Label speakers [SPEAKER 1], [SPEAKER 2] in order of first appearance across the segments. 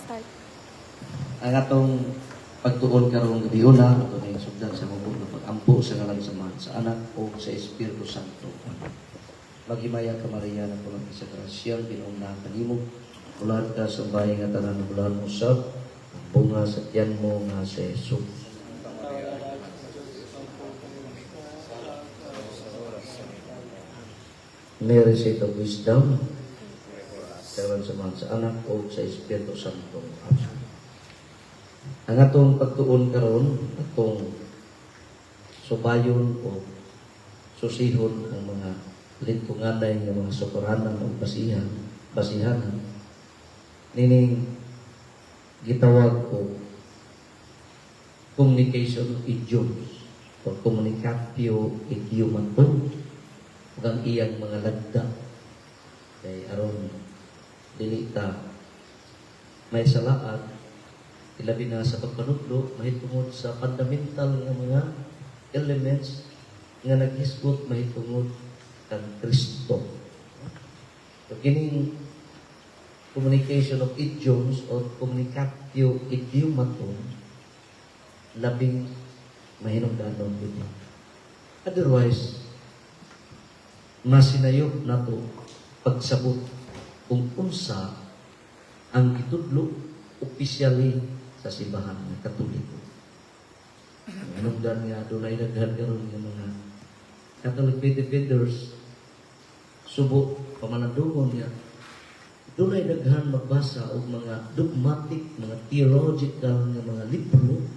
[SPEAKER 1] Start.
[SPEAKER 2] Ang atong pagtuon karong gabiuna, ato ning sugdan sa mubo nga pag-ampo sa ngalan sa Amahan, sa Anak ug sa Espiritu Santo. Maghimaya ka, Maria, nga puno sa grasya, Ginoong naa kanimo. Bulahan ka sa babaye nga tanan, bulahan usab ang bunga sa tiyan mo nga si Jesus. Mary, Seat of Wisdom, sa ngalan sa Amahan, sa Anak ug sa Espiritu Santo. Amen. Ang atong pagtuon karon, atong subayon o susihon ang mga lingkunganay nga mga sukuranan o basihan nining gitawag og communication of idioms o communicatio idiomatum ug ang iyang mga lagda, kay aron dili ta may salaad, ilabi na sa pagpanudlo mahitungod sa fundamental nga mga elements nga naghisgot mahitungod kang Kristo. So, kining communication of idioms or communicatio idiomatum, labing mahinungdanon gid. Otherwise, masinayop nato pagsabot kung unsa ang gitudlo opisyali sa Simbahan nga Katoliko. Hinungdan nga dunay daghan karon nga mga Catholic faith defenders, subo pamalandungon nga dunay daghan magbasa og mga dogmatic, mga theological nga mga libro,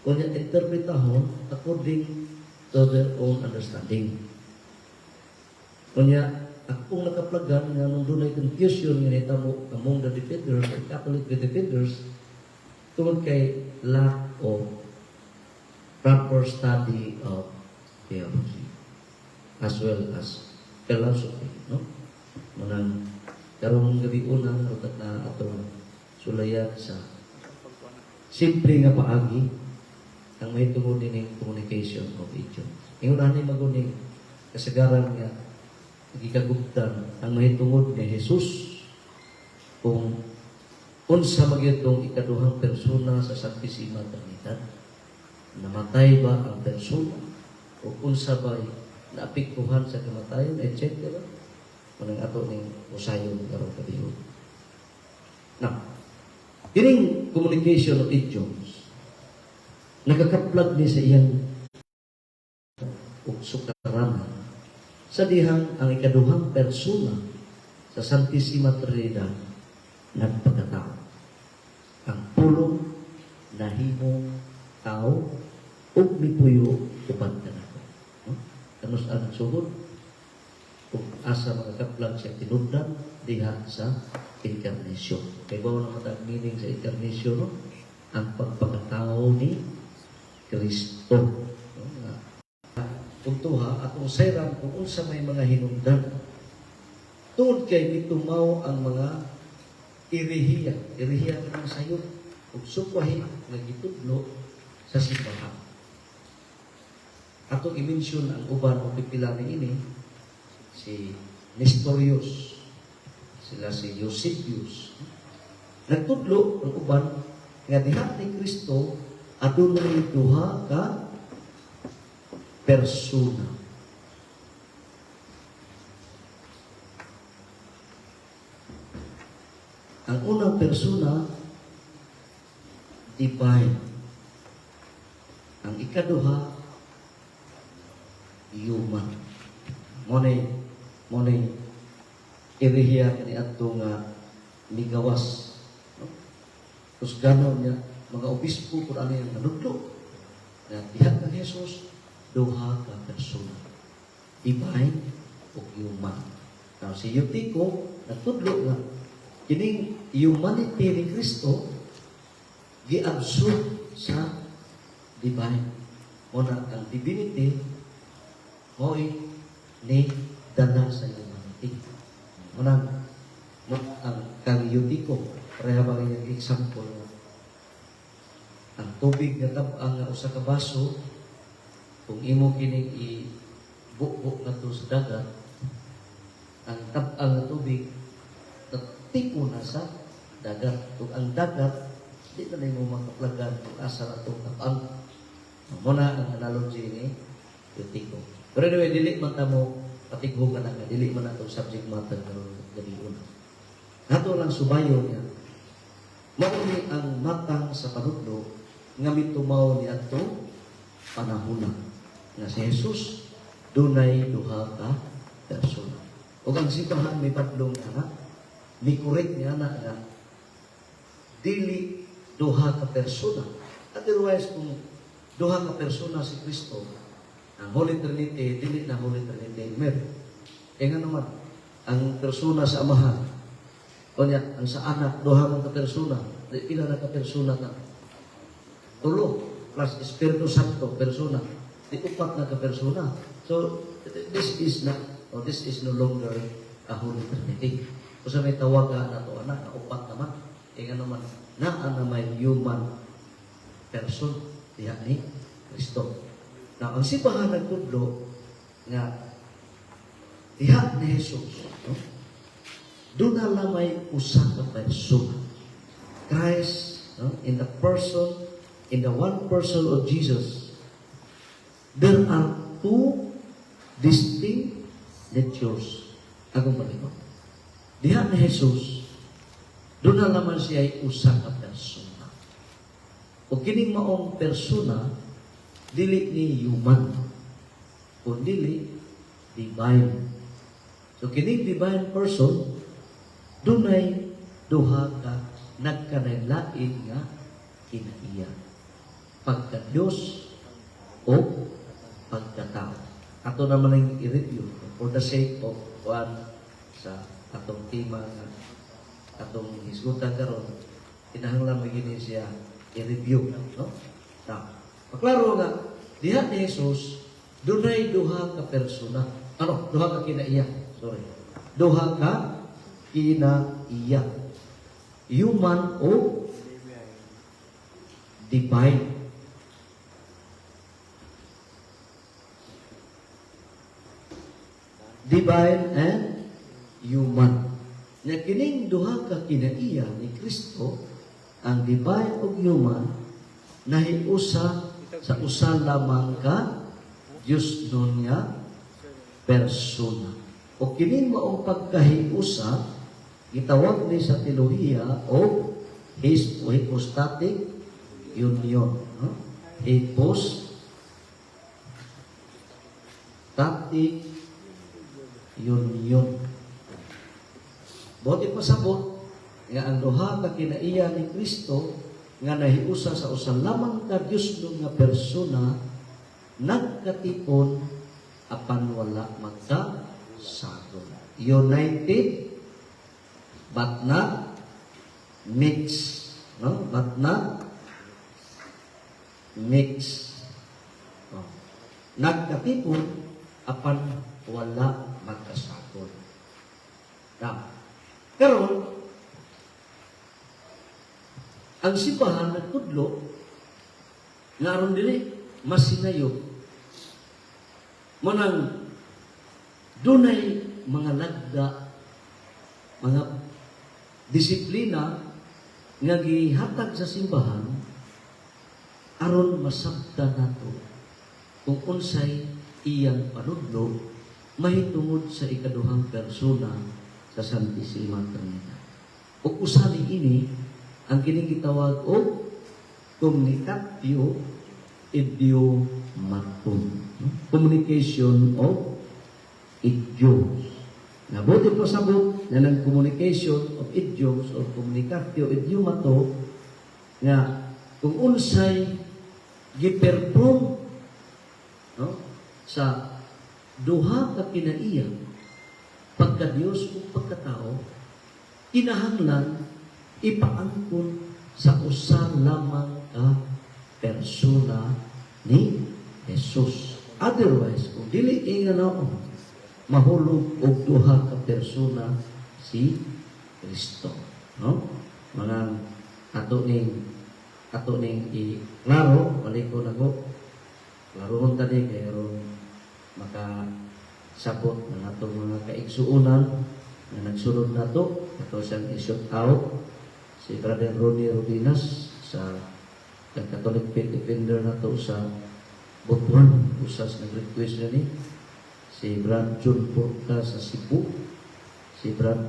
[SPEAKER 2] kunya interpretahon according to their own understanding. Kunya akong nakaplagan nga nung dunay confusion nga nahitabo among the defenders or Catholic faith defenders tungod kay lack of proper study of theology as well as philosophy, no? Munang karong gabi una, utat na atong sulayan sa simple nga paagi ang mahitungod nining communication of idioms. Ingon ani maguning kasagaran nga gikagubtan ang mahitungod ni Jesus, kung unsa magyud ikaduhang persona sa Santisima Trinidad. Namatay ba ang persona o unsa ba naapektuhan sa kamatayon, etc. Manang ato ning usayon karong gabi. Now, kining communication of idioms nagakaplag ni sa iyang ug sukaranan sa dihang ang ikaduhang persona sa Santisima Trinidad nagpakatao. Ang Pulong nahimong tao ug mipuyo uban kanato. No? Kanus ang sugod ug asa makakaplag sa tinubdan? Diha sa incarnation. Kay bawo na matag meaning sa incarnation, no? Ang pagpakatao ni Kristo. No? Nga, puntuha atong sayran kung unsa may mga hinungdan. Tungod kay mitumaw ang mga irihiya. Irihiya kanang sayop ug sukwahi nga gitudlo sa simbahan. Atong i-mention ang uban o pipila ni ini, si Nestorius, sila si Eusebius. Nagtudlo ang uban nga diha ni Kristo adunay duha ka persona. Ang unang persona, divine. Ang ikaduha, human. Mo nay irihiya kani adto nga migawas. No? Kusganon niya, mga obispo kung ano yung nanudlo. Na diha kang Jesus, duha ka persona. Divine ug human. Now, si Eutico, nagtudlo nga, kining humanity ni Kristo, gi-absorb sa divine. Mo na ang divinity, mo'y ni dala sa humanity. Mo ang kang Eutico, pareha ba kanyang example nga ang tubig nga tab-ang nga usa ka baso, kung imo kining i-bubo ngadto sa dagat, ang tab-ang nga tubig natipon na sa Dagat. Kung ang dagat, di na nimo makaplagan kung asa na itong tapang. Mao na ang analogy ni Eutico. Pero anyway, dili man ta mo patighugan na nga, dili man atong subject matter karon gabi una. Ato lang subayon niya. Mao ni ang matang sa panudlo nga mitumaw ni adto panahona nga si Jesus dunay duha ka persona. Ug ang simbahan may padlong ana, mi correct niya na nga dili duha ka persona. Otherwise, kung duha ka persona si Kristo, ang Holy Trinity, dili na Holy Trinity. Mer. Kaya nga naman, ang persona sa Amahan, o niya, ang sa Anak, duha man ka persona. Di, pila na ka persona na? Tulo, plus Espiritu Santo, persona. Di upat na ka persona. So, this is not, or this is no longer a Holy Trinity. Kung sa may tawaga na to, anak, na upat naman. Kaya nga naman, naa na may human person diha ni Kristo. Now, ang simbahan nagtudlo nga diha ni Jesus, no? Doon na lamay usa ka persona. Christ, no? In the person, in the one person of Jesus, there are two distinct natures. Akong balik. Diha ni Jesus, doon na naman siya ay usa ka persona. O kining maong persona, dili ni human, kundi divine. So kining divine person, dunay duha ka nagkalain nga kinaiya. Pagka Diyos o pagkatao. Ato naman ang i-review for the sake of one sa atong tema nga atong hisgutan karon, kinahanglan mo gini siya i-review, no? Now, maklaro nga diha ni Jesus dunay duha ka persona, ano, duha ka kinaiya, sorry, duha ka kinaiya, human o divine. Divine and human. Nya kining duha ka kinaiya ni Kristo, ang divine ug human, nahiusa sa usa lamang ka Dios nun nga persona. O kining maong pagkahiusa, gitawag ni sa teolohiya o his hypostatic union. No? Hypostatic union. Buot ipasabot nga ang duha ka kinaiya ni Kristo nga nahiusa sa usa lamang ka Dios nga persona, nagkatipon apan wala magkasagol. United but not mix. No? But not mix. Oh. Nagkatipon apan wala magkasagol. Now, karon ang simbahan nagtudlo nga aron dili masinayo mo nang dunay mga lagda, mga disiplina nga gihatag sa simbahan aron masabtan nato kung unsay iyang panudlo mahitungod sa ikaduhang persona sa Santissima Trinidad. Ug usa ni ini ang kining gitawag og communicatio idiomatum, no? Communication of idioms. Nabuti po sabot na ng communication of idioms or communicatio idiomato nga kung unsay gi-perform, no, sa duha ka kinaiya, pagka Dios ug pagkatao, kinahanglan ipaangkon sa usa lamang ka persona ni Jesus. Otherwise, kung dili ingon ako, mahulog og duha ka persona si Kristo. No? Mga ato ning i-klaro, balik ko nako. Klarohon tani kay aron makasabot ng atong mga kaigsuonan nga nagsunod nato, ato siyang i-shout out. Si Brother Ronnie Rodinas sa Catholic Faith Defender nato sa Butuan, usas nag-request na ni si Brad John Porta sa Cebu, si Brad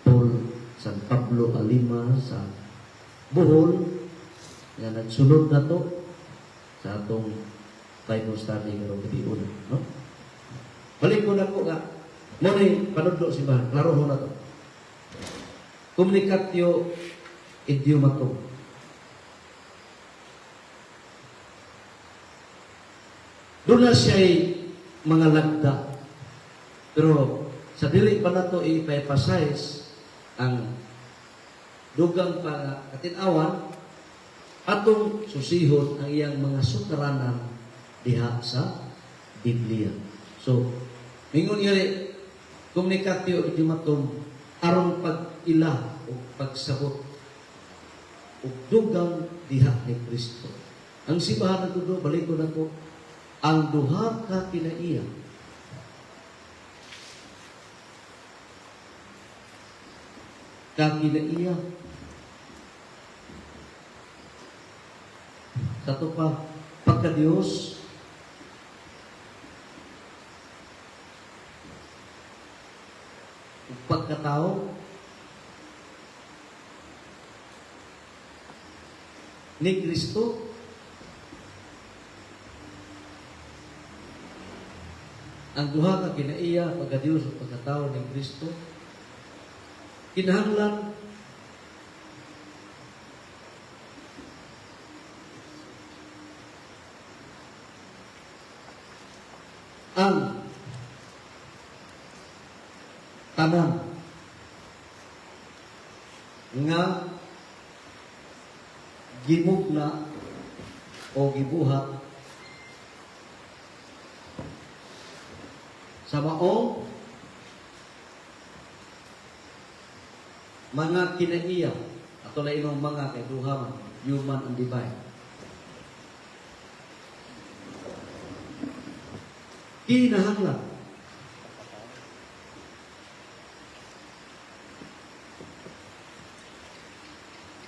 [SPEAKER 2] Paul San Pablo Alima sa Bohol, nga nagsunod na to sa atong Bible study karong gabi una, no? Balik ko na ko nga mo ni panudlo si Bahan, klaro ho na to. Communicatio idiomatum. Doon na siya'y mga lagda. Pero sa dili pa nato i-emphasize ang dugang pa katin-awan, atong susihon ang iyang mga sukaranan diha sa Biblia. So, mingon nga communicatio idiomatum aron pag-ila o pagsabot og dugang diha ni Kristo. Ang simbahan nagtudo, balik ko na ko, ang duha ka kinaiya ka kinaiya sa to pa pagka-Diyos ug pagkatao ni Kristo. Ang duha ka kinaiya, pagka-Diyos ug pagkatao ni Kristo, kinahanglan ang tanan nga gimugna o gibuhat sa maong mga kinaiya. Ato na inong mga kay duha man, human and divine, kinahanglan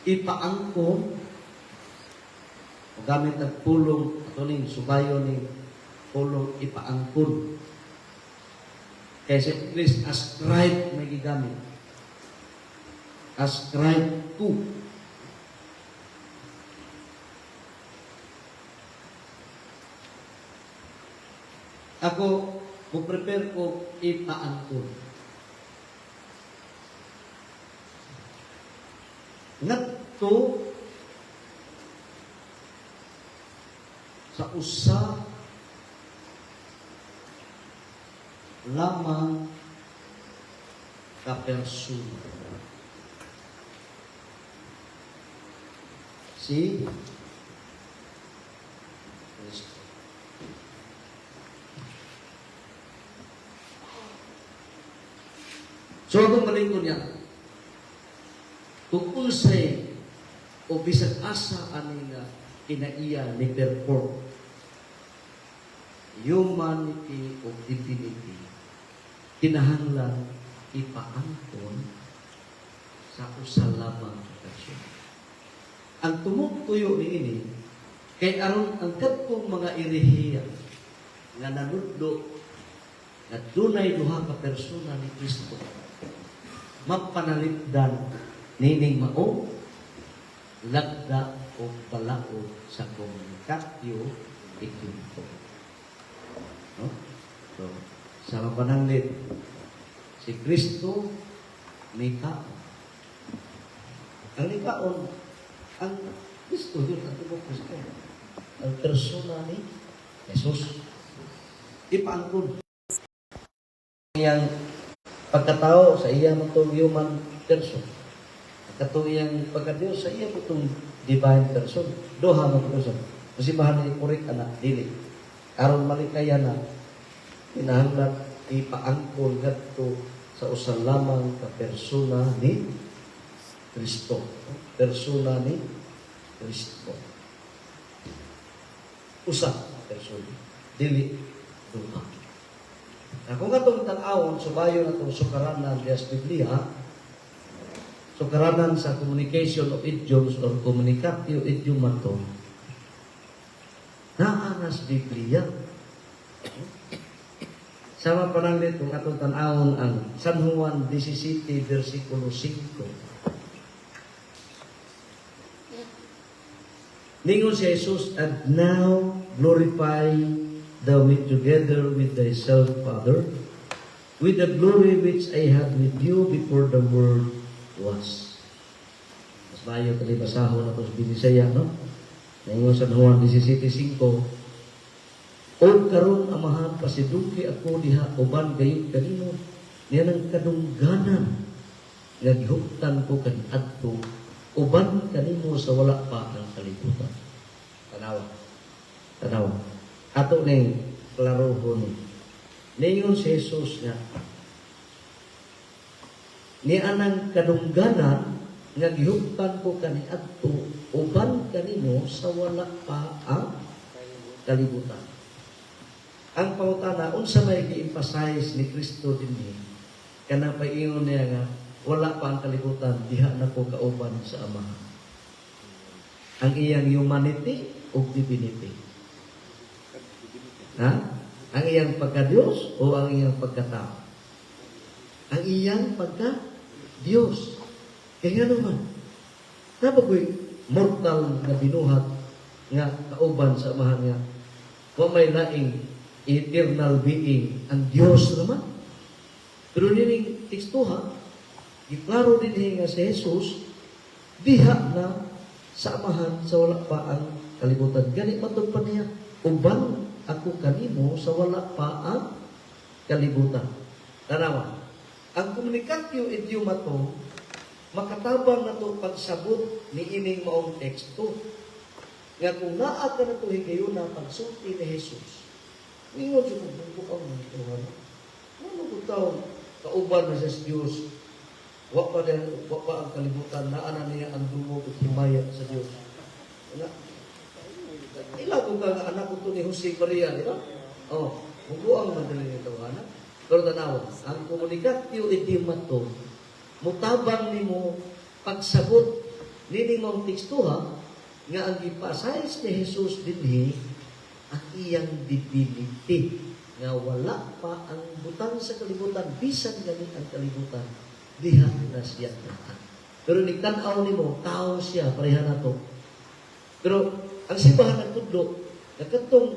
[SPEAKER 2] ipaangkon o gamit ang pulong ato ning subayo ning pulong ipaangkon kay sa English ascribe, may gigamit ascribe to. Ako mo prepare ko ipaangkon ngadto sa usa lamang ka persona, si Kristo. So akong malingkod niya, kung unsay o bisag asa ani nga kinaiya ni perform humanity o divinity, kinahanglan ipaangkon sa usa lamang ka persona. Ang tumok tuyo niini kay aron ang kadtong mga erehiya nga nanudlo nga dunay duha ka persona ni Kristo mapanalipdan nining mao lagda o balaod sa communicatio idiomatum. No? So, sa mapananglit, si Kristo nikaon. Ang nikaon, ang Kristo yun, ang tubok Kristo. Ang persona ni Jesus. Ipaangkon iyang pagkatao sa iya mo itong human person. Katong iyang pagka-Diyos sa iya mo itong divine person. Duha mo person. Kasi bahan ni correct anak, dili. Aron malikayan na, kinahanglan ipaangkon ngadto sa usa lamang ka persona ni Kristo. Persona ni Kristo. Usa ka persona. Dili duha. Na kung atong tan-awon, subayon atong sukaranan diya sa Biblia, so Sukaranan sa communication of idioms or communicatio idiomatum, naa na sa Biblia. Sama pananglit kung atong tan-awon ang San Juan 17 versikulo 5. Ningon si Jesus, "And now glorify thou me together with thyself, Father, with the glory which I had with you before the world was." Mas maayo kali basahon nato sa Binisaya, no? Ningon San Juan 17:5, "Og karon, Amahan, pasidungki ako diha uban gayud kanimo niyanang kadungganan nga gihuptan ko kaniadto uban kanimo sa wala pa ang kalibutan." Tanawa. Tanawa. Ato ning klarohon ni. Ningon si Jesus nga nianang kadungganan nga gihuptan ko kaniadto uban kanimo sa wala pa ang kalibutan. Ang pangutana, unsa may gi-emphasize ni Kristo dinhi? Kanang paingon niya nga wala pa ang kalibutan, diha na ko kauban sa Amahan. Ang iyang humanity o divinity? Ha? Ang iyang pagka-Diyos o ang iyang pagkatao? Ang iyang pagka-Diyos. Kaya nga naman, nabagoy mortal nga binuhat nga kauban sa Amahan nga wa may laing eternal being ang Diyos naman. Pero nining tekstuha, giklaro din nga si Jesus diha na sa Amahan sa wala pa ang kalibutan. Gani matod pa niya, uban ako kanimo sa wala pa ang kalibutan. Tanawa. Ang communicatio idiomatum makatabang nato pagsabot ni ining maong teksto. Nga kung naa ka nato higayuna pagsulti ni Jesus, ningon siya kung bungko ang mga tuhan. Ano kung tao kauban na siya sa Diyos, wa pa din, wa pa ang kalibutan, naa na niya ang dungog at himaya sa Diyos. Nga, ila kung ka nga anak ko to ni Jose Maria, di ba? Oh, ang madali ni tawhana. Pero tanawa, ang communicatio idiomatum, mutabang nimo pagsabot nini maong tekstuha nga ang gipasayos ni Jesus dinhi ang iyang divinity nga wala pa ang butang sa kalibutan, bisan gani ang kalibutan, diha na siya naa. Pero ni tan-aw nimo, tao siya, pareha nato. Pero ang simbahan nagtudlo nga kadtong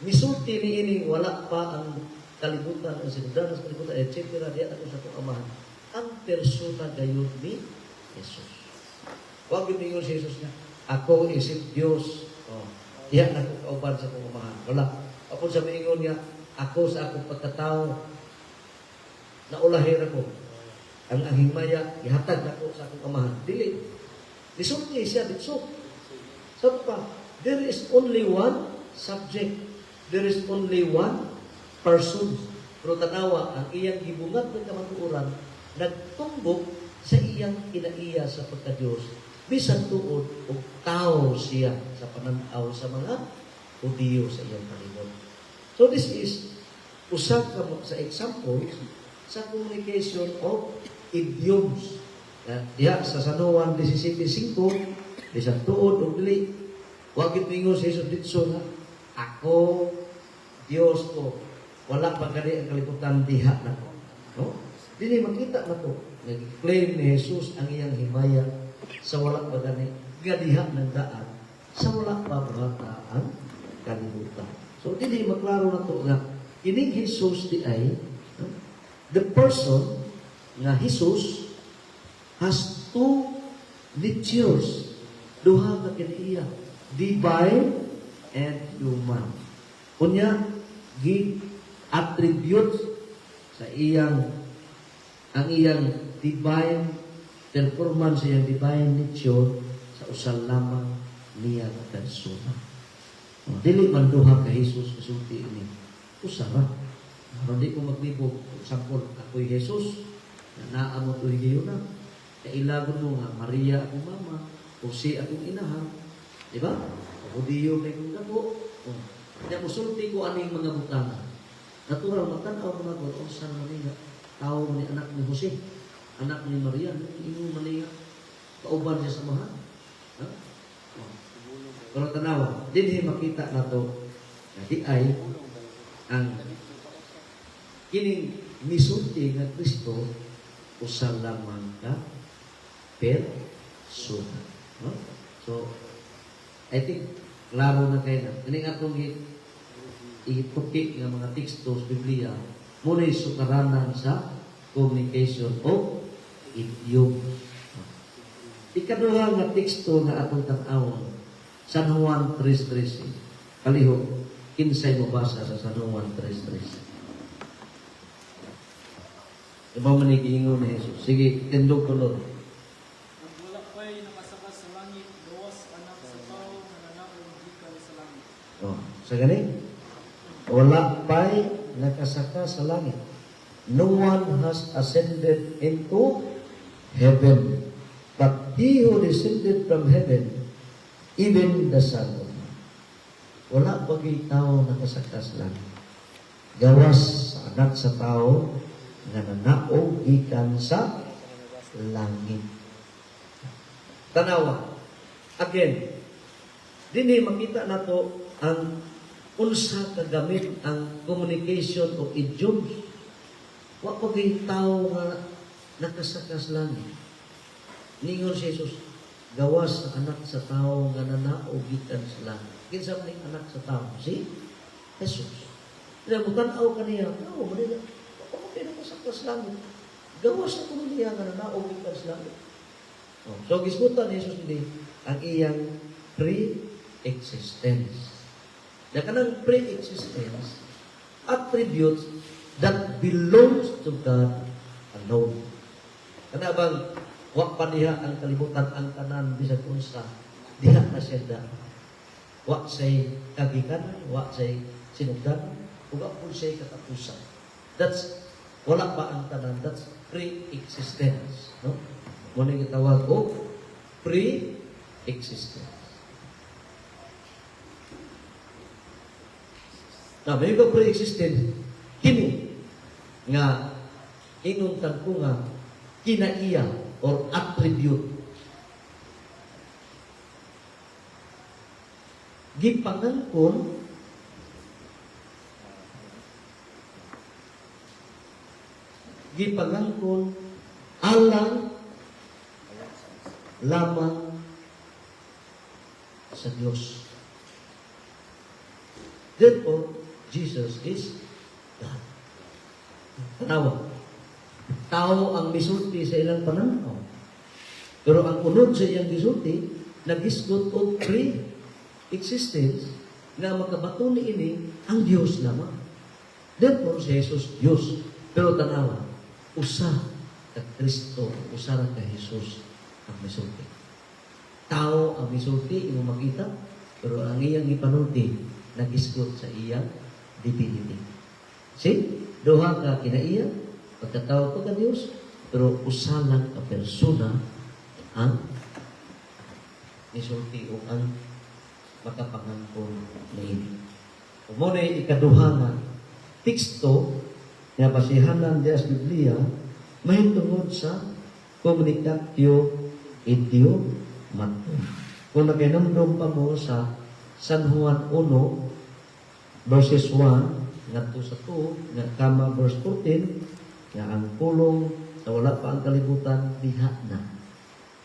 [SPEAKER 2] misulti niini wala pa ang kalibutan, ang sinugdanan sa kalibutan, etc., diha ako sa akong Amahan, ang persona gayud ni Jesus. Wag yun ningon si Jesus nga, "Ako isip Dios." Oh, diha na ko kauban sa akong Amahan. Wala. Ako sa miingon nga, "Ako sa akong pagkatao, naulahir ako. Ang himaya, ihatag nako sa akong Amahan." Dili. Nisulti siya ditso. Sa pa, there is only one subject. There is only one person. Pero tanawa, ang iyang gibungat ng kamatuoran, nagtumbok sa iyang kinaiya sa pagka-Diyos, bisan tuod og tao siya sa pananaw sa mga Hudiyo sa iyang palibot. So this is usa ka sa examples sa communication of idioms. Diha sa San Juan 17:5, bisan tuod og dili, wa gid moingon si Jesus ditso nga ako Dios ko, wala pa gani ang kalibutan, diha na ko. No? Dili makita na to. Nag-claim ni Jesus ang iyang himaya sa wala pa gani nga diha ng daan sa wala pa buhata ang kalibutan. So dili maklaro na to nga kining Jesus di ay, no? The person nga Jesus has two natures. Duha ka kinaiya, divine and human. Unya gi attribute sa iyang ang iyang divine performance, iyang divine nature sa usa lamang niya ka persona. Oh, dili man duha ka Jesus kasulti ini. Usa ra. Aron di ko maglibog, for example, ako'y Jesus, na naa mo to higayuna. Kailagon mo nga Maria akong mama, Jose akong inahan, di ba? O Hudiyo kay kong dako. Oh. Kaya musulti ko aning mga butanga. Natural magtan-aw mo na kung unsa man nga tao ni anak ni Jose, anak ni Maria, ingon man nga Kauban siya sa Amahan. Ha? Oh. Pero tanawa, dinhi makita nato nga di ay ang kining misulti nga Kristo usa lamang ka persona. No? So, I think klaro na kaayo na. Kining atong ituki nga mga teksto sa Biblia, mao na'y sukaranan sa communication of idiom. Ikaduha nga teksto nga atong tan-awon, San Juan 3.13. Palihog, kinsay mobasa sa San Juan 3.13? Iba man ni giingon ni Jesus. Sige, tindog kulod.
[SPEAKER 1] Ug wala pa'y nakasaka sa langit, gawas Anak sa Tao nga nanaog gikan sa langit.
[SPEAKER 2] Oh, sa gani? Wala pa'y nakasaka sa langit. No one has ascended into heaven, but he who descended from heaven, even the Son of Man. Wala pa gyud tao nakasaka sa langit, gawas sa Anak sa Tao nga nanaog gikan sa langit. Tanawa. Again, dinhi makita nato ang unsa kagamit ang communication of idioms. Wa pa gyud tao nga nakasaka sa langit. Ningon si Jesus, gawas sa Anak sa Tao nga nanaog gikan sa langit. Kinsa man ning Anak sa Tao? Si Jesus. Kaya mutan-aw kaniya, tao man nila. Wa pa kay nakasaka sa langit. Gawas na kuno niya nga nanaog gikan sa langit. Oh, so gisgutan ni Jesus dinhi ang iyang pre-existence. Na kanang pre-existence, attributes that belongs to God alone. Kana bang wa pa diha ang kalibutan, ang tanan bisag unsa diha na siya da. Wa say kagikanan, wa say sinugdanan, ug wa pud siya'y katapusan. That's wala pa ang tanan, that's pre-existence, no? Mao ni gitawag og pre-existence. Now, may ko pre-existence kini nga ingon ko nga kinaiya or attribute gipangangkon gipangangkon alang lamang sa Diyos. Therefore, Jesus is God. Tanawa. Tao ang misulti sa ilang pananaw. Pero ang unod sa iyang gisulti, nagisgot og pre-existence nga makabaton niini ang Dios lamang. Therefore, si Jesus, Dios. Pero tanawa, usa ka Kristo, usa ra ka Jesus ang misulti. Tao ang misulti, imo makita, pero ang iyang ipanulti, nagisgot sa iyang divinity. See? Duha ka kinaiya, pagkatao, pagka Dios, pero usa lang ka persona ang misulti o ang makapangangkon niini. Ug mao na ikaduha nga teksto nga basihanan diya sa Biblia mahitungod sa communicatio idiomatum. Kung nakahinumdum pa mo sa San Juan 1 verses 1 ngadto sa 2 nga kama verse 14 nga ang Pulong sa wala pa ang kalibutan diha na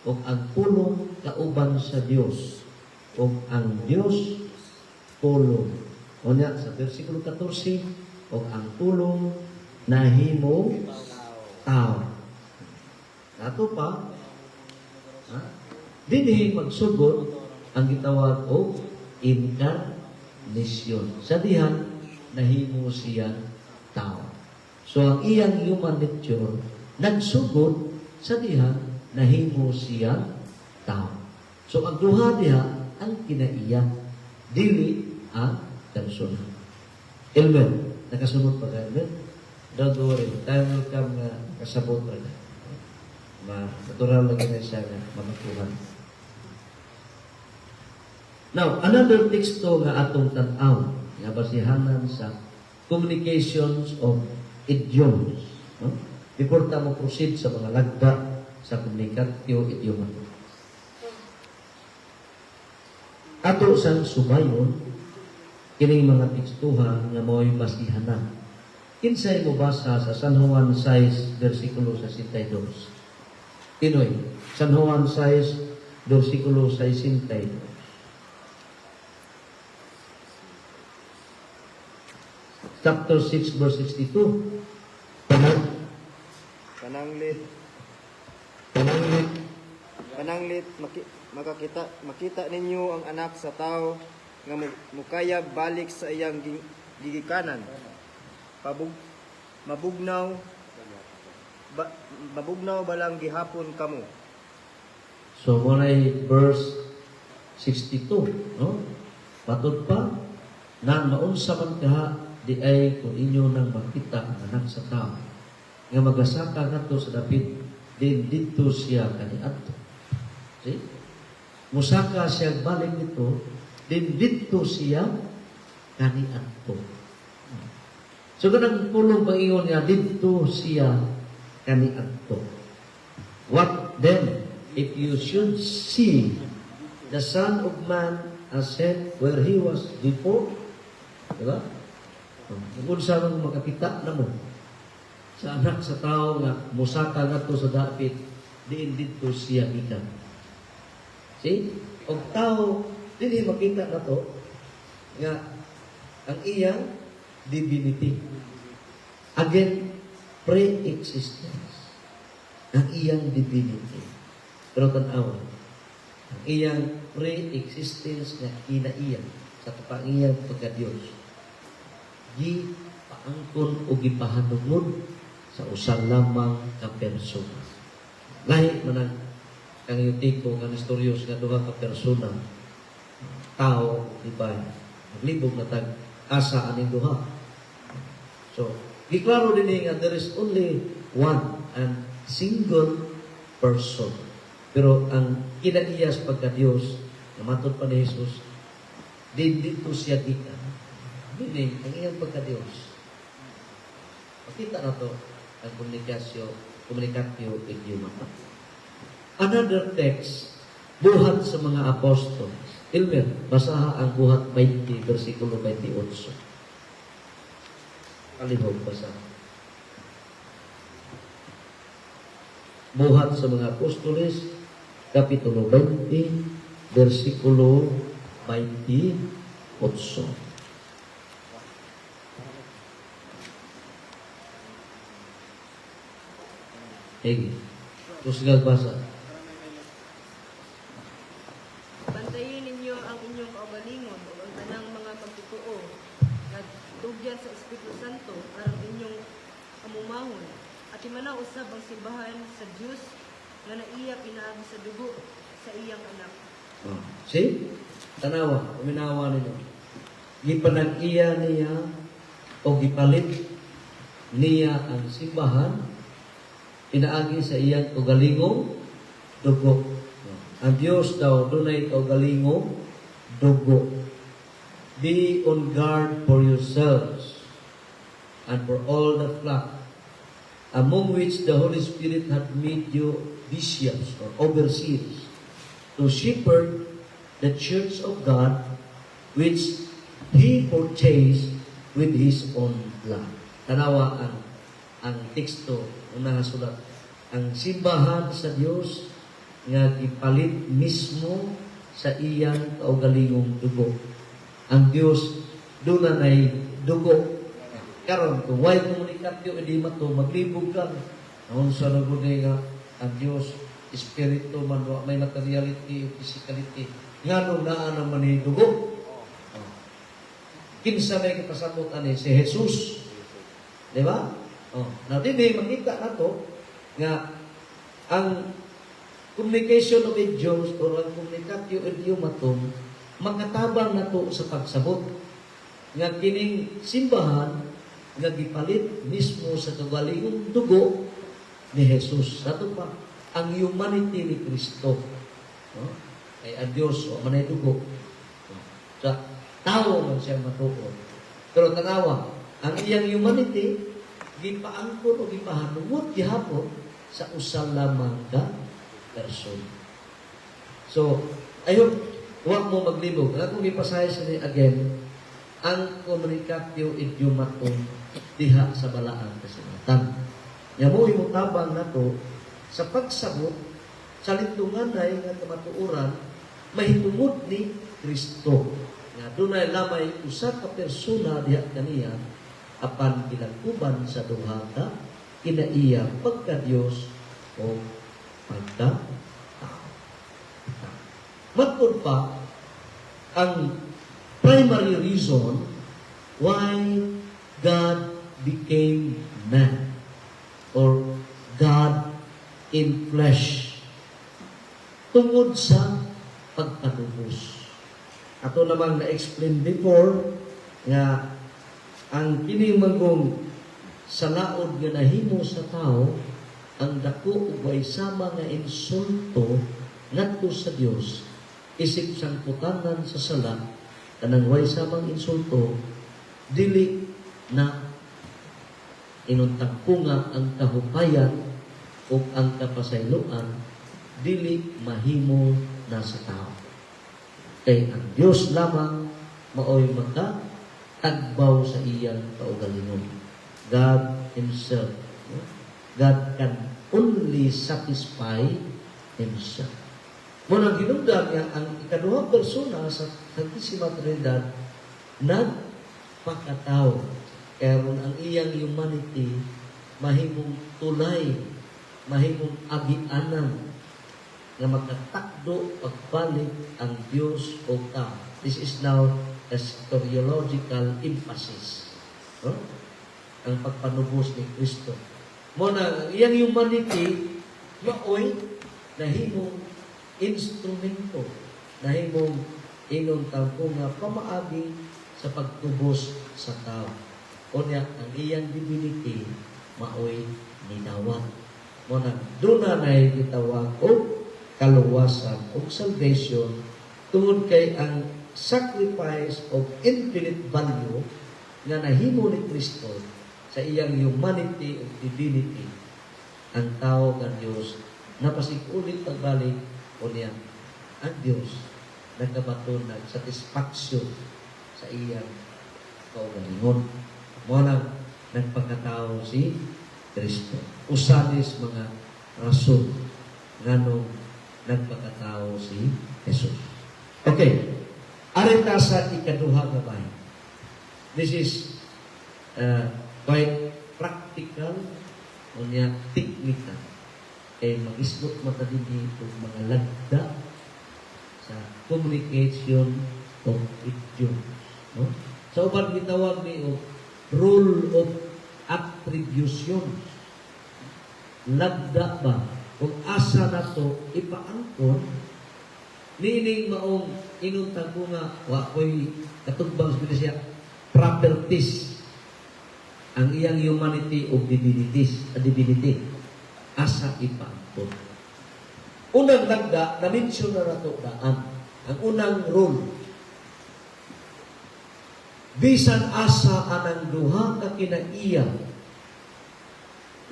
[SPEAKER 2] ug ang Pulong kauban sa Dios ug ang Dios Pulong. Unya sa versikulo 14, ug ang Pulong nahimo tao. Ato pa, ha? Dinhi magsugod ang gitawag og incarnation. Sa dihang nahimo siyang tao. So ang iyang human nature nagsugod sa dihang nahimo siyang tao. So ang duha diha ang kinaiya, dili ang persona. Elmer, nakasunod pa ka, Elmer? Don't worry, time will come nga kasabot ra ka. Ma natural lagi na siya nga mamakuhan. Now, another teksto nga atong tan-aw nga basihanan sa communications of idioms. No? Before ta mo proceed sa mga lagda sa communicatio idiomatum. Ato sang subayon kining mga tekstuhan nga mao'y basihanan. Kinsay mo basa sa San Juan 6 versikulo 62? Tinoy, San Juan 6 versikulo 62. Chapter 6 verse 62.
[SPEAKER 3] Pananglit,
[SPEAKER 2] Pananglit
[SPEAKER 3] pananglit makakita makita ninyo ang Anak sa Tao nga mukayab balik sa iyang gigikanan. Pabug mabugnaw ba, mabugnaw balang gihapon kamo.
[SPEAKER 2] So, mao verse 62, no? Matod pa, na maunsa man kaha, di ay kung inyo nang makita ang Anak sa Tao nga magasaka ngadto sa dapit, din didto siya kaniadto. See? Musaka siya balik nito, din didto siya kaniadto. So, kanang pulong pangingon nga, didto siya kaniadto. What then if you should see the Son of Man ascend where he was before? Diba? Kung unsa man makakita na mo sa Anak sa Tao nga musaka ngadto sa dapit, diin didto siya gikan. See? Og tao dinhi makita nato nga ang iyang divinity. Again, pre-existence ang iyang divinity. Pero tanawa, ang iyang pre-existence nga kinaiya sa kapangiyang pagka-Diyos, gipaangkon o gipahanungod sa usa lamang ka persona. Lahi man ang kang Eutico nga Nestorius nga duha ka persona, tao, di ba? Naglibog na tag asa aning duha. So, giklaro din nga there is only one and single person. Pero ang kinaiyas pagka-Diyos, na matod pa ni Jesus, din didto siya gikan. Meaning, ang iyang pagka-Diyos. Makita na to ang komunikasyo, communicatio idiomatum. Another text, Buhat sa Mga Apostol. Ilmer, basaha ang Buhat 20, versikulo 28. Kalihog, basa. Buhat sa Mga Apostoles, Kapitulo 20, versikulo 28. Sige. Kusgag basa.
[SPEAKER 4] Bantayin ninyo ang inyong kaugalingon ug ang tanang mga magtotoo nga tugyan sa Espiritu Santo aron inyong amumahon. Atimana usab ang simbahan sa Dios nga naiya pinaagi sa dugo sa iyang Anak.
[SPEAKER 2] Oh. See? Tanawa, uminawa ninyo. Gipanag-iya niya o gipalit niya ang simbahan pinaagi sa iyang kaugalingong dugo. Ang Diyos daw dunay kaugalingong dugo. Be on guard for yourselves and for all the flock, among which the Holy Spirit hath made you bishops or overseers, to shepherd the church of God, which He purchased with His own blood. Tanawa ang teksto ang nakasulat. Ang simbahan sa Dios nga gipalit mismo sa iyang kaugalingong dugo. Ang Dios duna nay dugo. Karon kung way communicatio idiomatum, maglibog ka. Naunsa na gud nga ang Dios espiritu man, wa may materiality, physicality. Nganong naa naman ni dugo? Oh. Kinsa may kapasabot ani? Si Jesus. Di ba? Oh, na dinhi makita nato nga ang communication of idioms or ang communicatio idiomatum makatabang nato sa pagsabot nga kining simbahan nga gipalit mismo sa kagalingong dugo ni Jesus. Ato pa ang humanity ni Kristo. No? Ay ang Diyos wa man ay dugo. No? Sa tao man siya matuod. Pero tanawa, ang iyang humanity gipaangkon o gipahanungod gihapon sa usa lamang ka person. So, I hope Huwag mo maglibog. Ang akong gipasahay sa ni again, ang communicatio idiomatum diha sa Balaang Kasulatan. Nya mo tabang nato sa pagsabot sa litunganay nga kamatuoran mahitungod ni Kristo. Nga dunay lamay usa ka persona diha kaniya apan gilangkuban sa duha ka kinaiya, pagka Dios o pagka tao. Matod pa, ang primary reason why God became man or God in flesh, tungod sa pagpanubos. Ato namang na-explain before nga ang kini manggong sa laod nga nahimo sa tao, ang dako ug way sama nga insulto ngadto sa Dios isip sangputanan sa sala, kanang way samang insulto, dili na inuntagpunga ang kahupayan o ang kapasayloan, dili mahimo na sa tao kay ang Dios lamang maoy maka tagbaw sa iyang kaugalingon. God Himself, no? God can only satisfy Himself. Mo nang hinungdan nga ang ikaduhang persona sa Santissima Trinidad nagpakatao. Karon ang iyang humanity mahimong tulay, mahimong agianan nga makatakdo pagbalik ang Dios o tao. This is now a soteriological emphasis. No? Ang pagpanubos ni Kristo. Mo na ang iyang humanity maoy nahimong instrumento, nahimong ingon tawag nga pamaagi sa pagtubos sa tao. Unya ang iyang divinity maoy nidawat. Mo na doon na gitawag og kaluwasan og salvation tungod kay ang sacrifice of infinite value nga nahimo ni Kristo sa iyang humanity ug divinity, ang tao kan Dios napasig-ulit pagbalik. Unya ang Dios nagkabaton ng satisfaction sa iyang kaugalingon. Mo nang nagpakatao si Kristo. Usalis mga rason nganong nagpakatao si Jesus. Okay. Ari ta sa ikaduha nga bahin. This is quite practical unya technical. Kay magisgot mata dinhi og mga lagda sa communication of idiom. No? Sa uban gitawag ni og rule of attribution. Lagda ba kung asa nato ipaangkon niining maong inuntag ko nga wa ko'y katugbang sa siya properties, ang iyang humanity o divinities, a divinity, asa ipaangkon? Unang lagda, na-mention na nato daan, ang unang rule: bisan asa anang duha ka kinaiya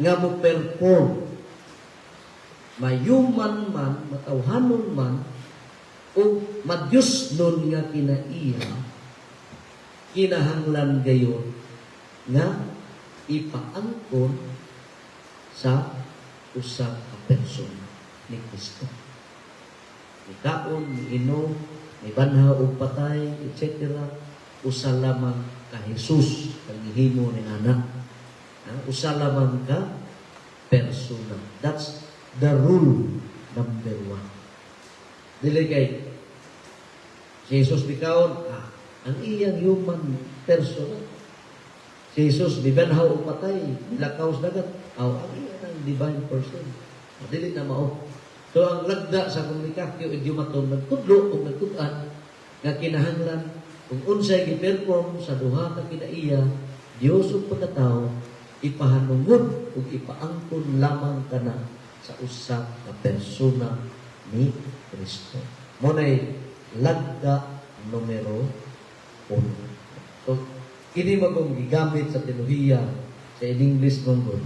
[SPEAKER 2] nga mo perform, mayuman man, matawhanon man, o madiyos nun nga kinaiya, kinahanglan gayon nga ipaangkon sa usa ka persona ni Kristo. Ni kaon, ni inom, ni banhaw og patay, etc. Usa lamang ka Jesus ang gihimo ni ana. Ha? Usa lamang ka persona. That's the rule number one. Dili kay si Jesus bikaon, ang iyang human person. Si Jesus mibanhaw og patay, milakaw sa dagat, aw, ang iyang ang divine person. Dili na mao. So ang lagda sa communicatio idiomatum nagtudlo o nagtud-an nga kinahanglan kung unsay gi-perform sa duha ka kinaiya, Dios ug pagkatao, ipahanungod ug ipaangkon lamang kana sa usa ka persona ni Kristo. Mo nay lagda numero uno. So, kini magong gigamit sa teolohiya, sa in English man gud,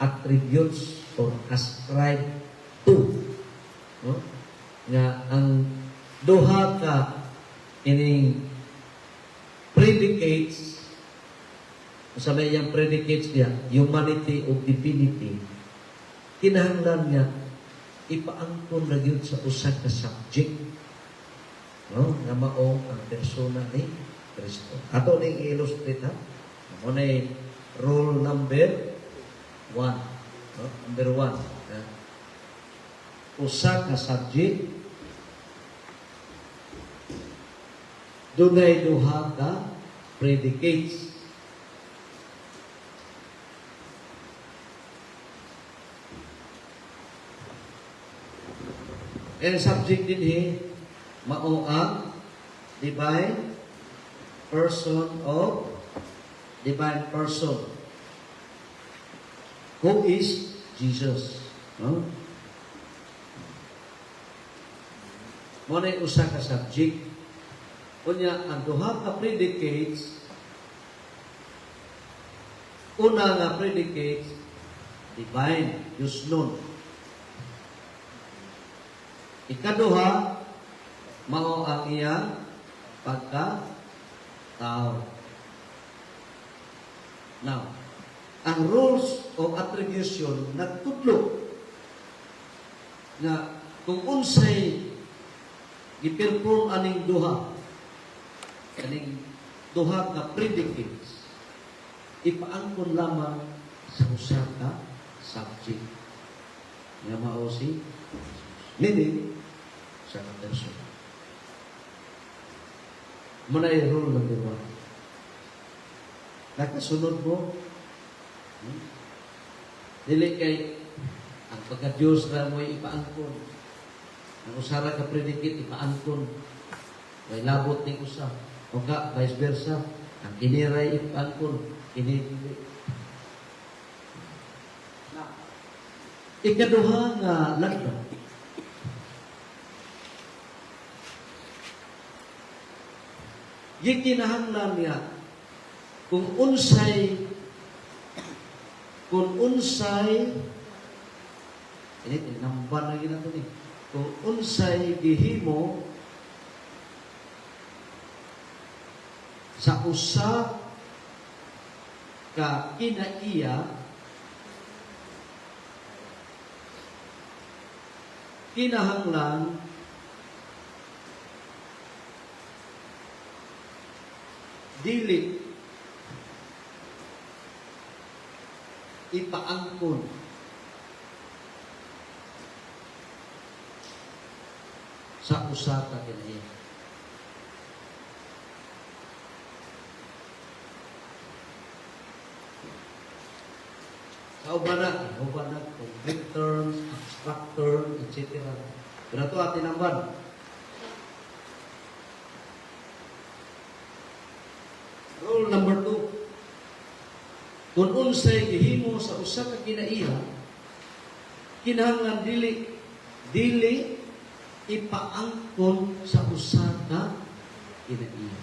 [SPEAKER 2] attributes or ascribe to, no? Nga ang Duha ka ining predicates. Sa may iyang predicates niya, humanity o divinity, kinahanglan nga ipaangkon na gyud sa usa ka subject, no, nga mao ang persona ni Kristo. Ato ning i-illustrate, ha. Mao na rule number 1, no? Number 1, ha? Usa ka subject, dunay duha ka predicates. And subject dinhi mao ang divine person of divine person who is Jesus. No? Mao na usa ka subject. Unya, ang duha ka predicates, una nga predicates, divine, Diyosnon. Ikaduha, mao ang iyang pagka tao. Now, ang rules of attribution nagtudlo nga kung unsay giperform aning duha ka predicates, ipaangkon lamang sa usa ka subject nga mao si Jesus. Meaning, sa ka person. Mao na rule number 1. Nakasunod mo? Dili kay ang pagka-Diyos ra mo'y ipaangkon. Ang usara ka predicate, ipaangkon. May labot ni usa. O ka, vice versa. Ang kiniray ipaangkon. Kini dili. Ikaduha nga lagda. Gikinahanglan niya kung unsay ini tinamban na gina ni kung unsay gihimo sa usa ka kinaiya, kinahanglan dili ipaangkon sa usa ka kinaiya. Sa uban na, concrete terms, abstract term, etc. Pero ito atin ang. Rule number 2. Kung unsay gihimo sa usa ka kinaiya, kinahanglan dili dili ipaangkon sa usa ka kinaiya.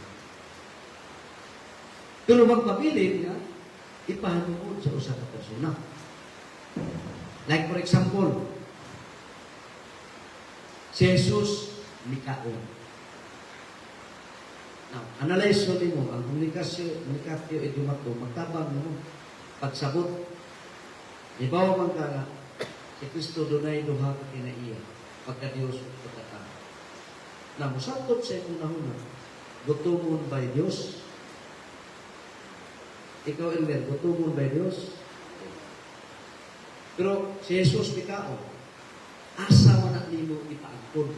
[SPEAKER 2] Pero magpabilin nga ipahanungod sa usa ka persona. Like for example, si Jesus mikaon. Now, analyze mo nimo ang komunikasyon, communicatio idiomatum, magtabang nimo pagsabot. Ibaw man ka nga, si Kristo dunay duha ka kinaiya, pagka Dios ug pagkatao. Na mosangkot sa imong nahuna, gutomon by Dios? Ikaw, Elmer, gutomon by Dios? Pero si Jesus mikaon, asa man na nimo ipaangkon?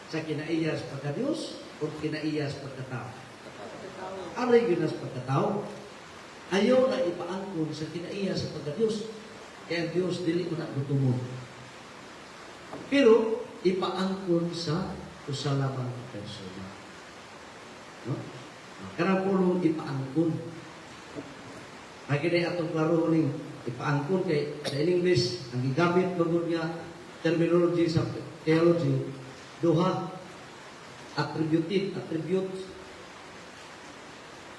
[SPEAKER 2] Sa kinaiya sa pagka-Dios o kinaiya sa pagkatao? Aray yun sa pagkatao. Ayaw na ipaangkon sa kinaiya sa pagka-Dios. Kaya ang Diyos dili mo na gutomon. Pero ipaangkon sa usa lamang ka persona. No? Kanang pulong ipaangkon. Ay kini atong klaro ning ipaangkon kay sa English ang gigamit magud nga terminology sa theology, duha: attributed, attribute,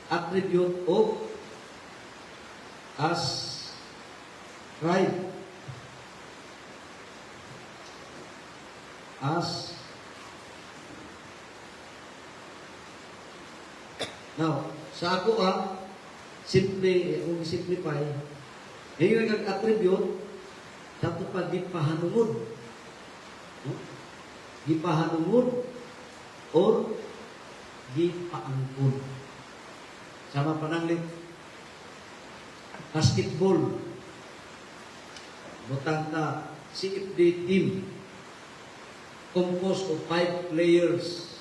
[SPEAKER 2] attribute of ascribe, as Now, sa ako simple, kung simplify, yung kag attribute, dapat pa gipahanungod. No? Gipahanungod or gipaangkon. Sama pananglit, basketball, butang ta CFD team, composed of five players.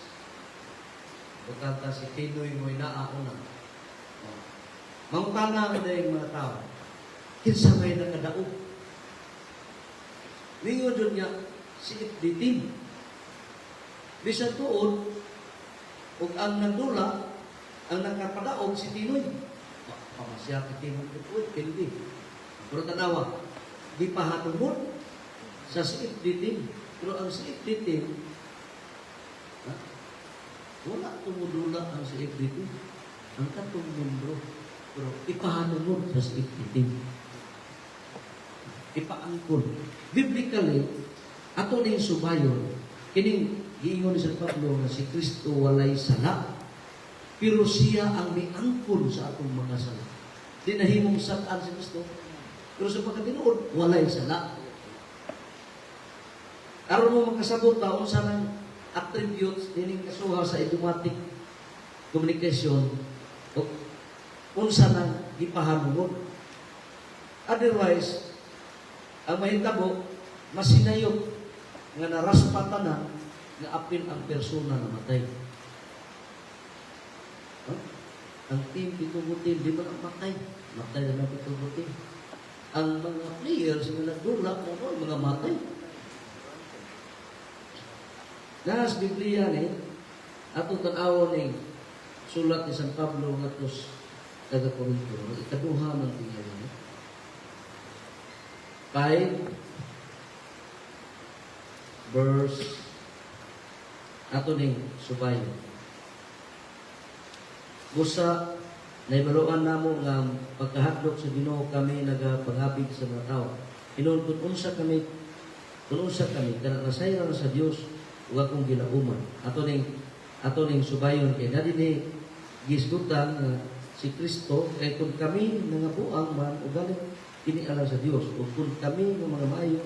[SPEAKER 2] Butang ta si Tinoy mo'y naa una. Oh. Mangutana ang dayang mga tao, kinsa may nakadaog? Ningon jud nga CFD team. Bisan tuod, ug ang nagdula, ang nakapadaog si Tinoy. Pamasya ka Tinoy, uy, pildi. Pero tanawa, gipahanungod sa CFD team. Pero ang CFD team, ha, wala tumudula ang CFD team. Ang katong membro. Pero ipahanungod sa CFD team. Ipaangkon. Biblically, ato ning subayon, kining giingon ni San Pablo nga si Kristo walay sala, pero siya ang miangkon sa atong mga sala. Di nahimong sal-an si Kristo, pero sa pagkatinuod, walay sala. Aron mo makasabot ta unsa nang attributes dining kasuha sa idiomatic communication o unsa nang gipahanungod. Otherwise, ang mahitabo, masinayop nga naraspatan na nga apil ang persona na matay. Huh? Ang team Pitubo team, di ba na matay? Matay na Pitubo team. Ang mga players nga nagdula mo, mga matay. Nasa Biblia ni, ato tan-awon ni sulat ni San Pablo ngadto sa taga Corinto, ikaduha ng tingala ni. 5 verse ato ning subayon. Busa naibaluan namo nga pagkahadlok sa Ginoo kami nagapangabig sa mga tao. Hinuon kun unsa kami kana nasayran sa Dios ug akong gilauman. Ato ning subayon kay na dinhi gisgutan nga si Kristo kay kun kami nangabuang man o galing kini alang sa Dios ug kun kami nga mga maayo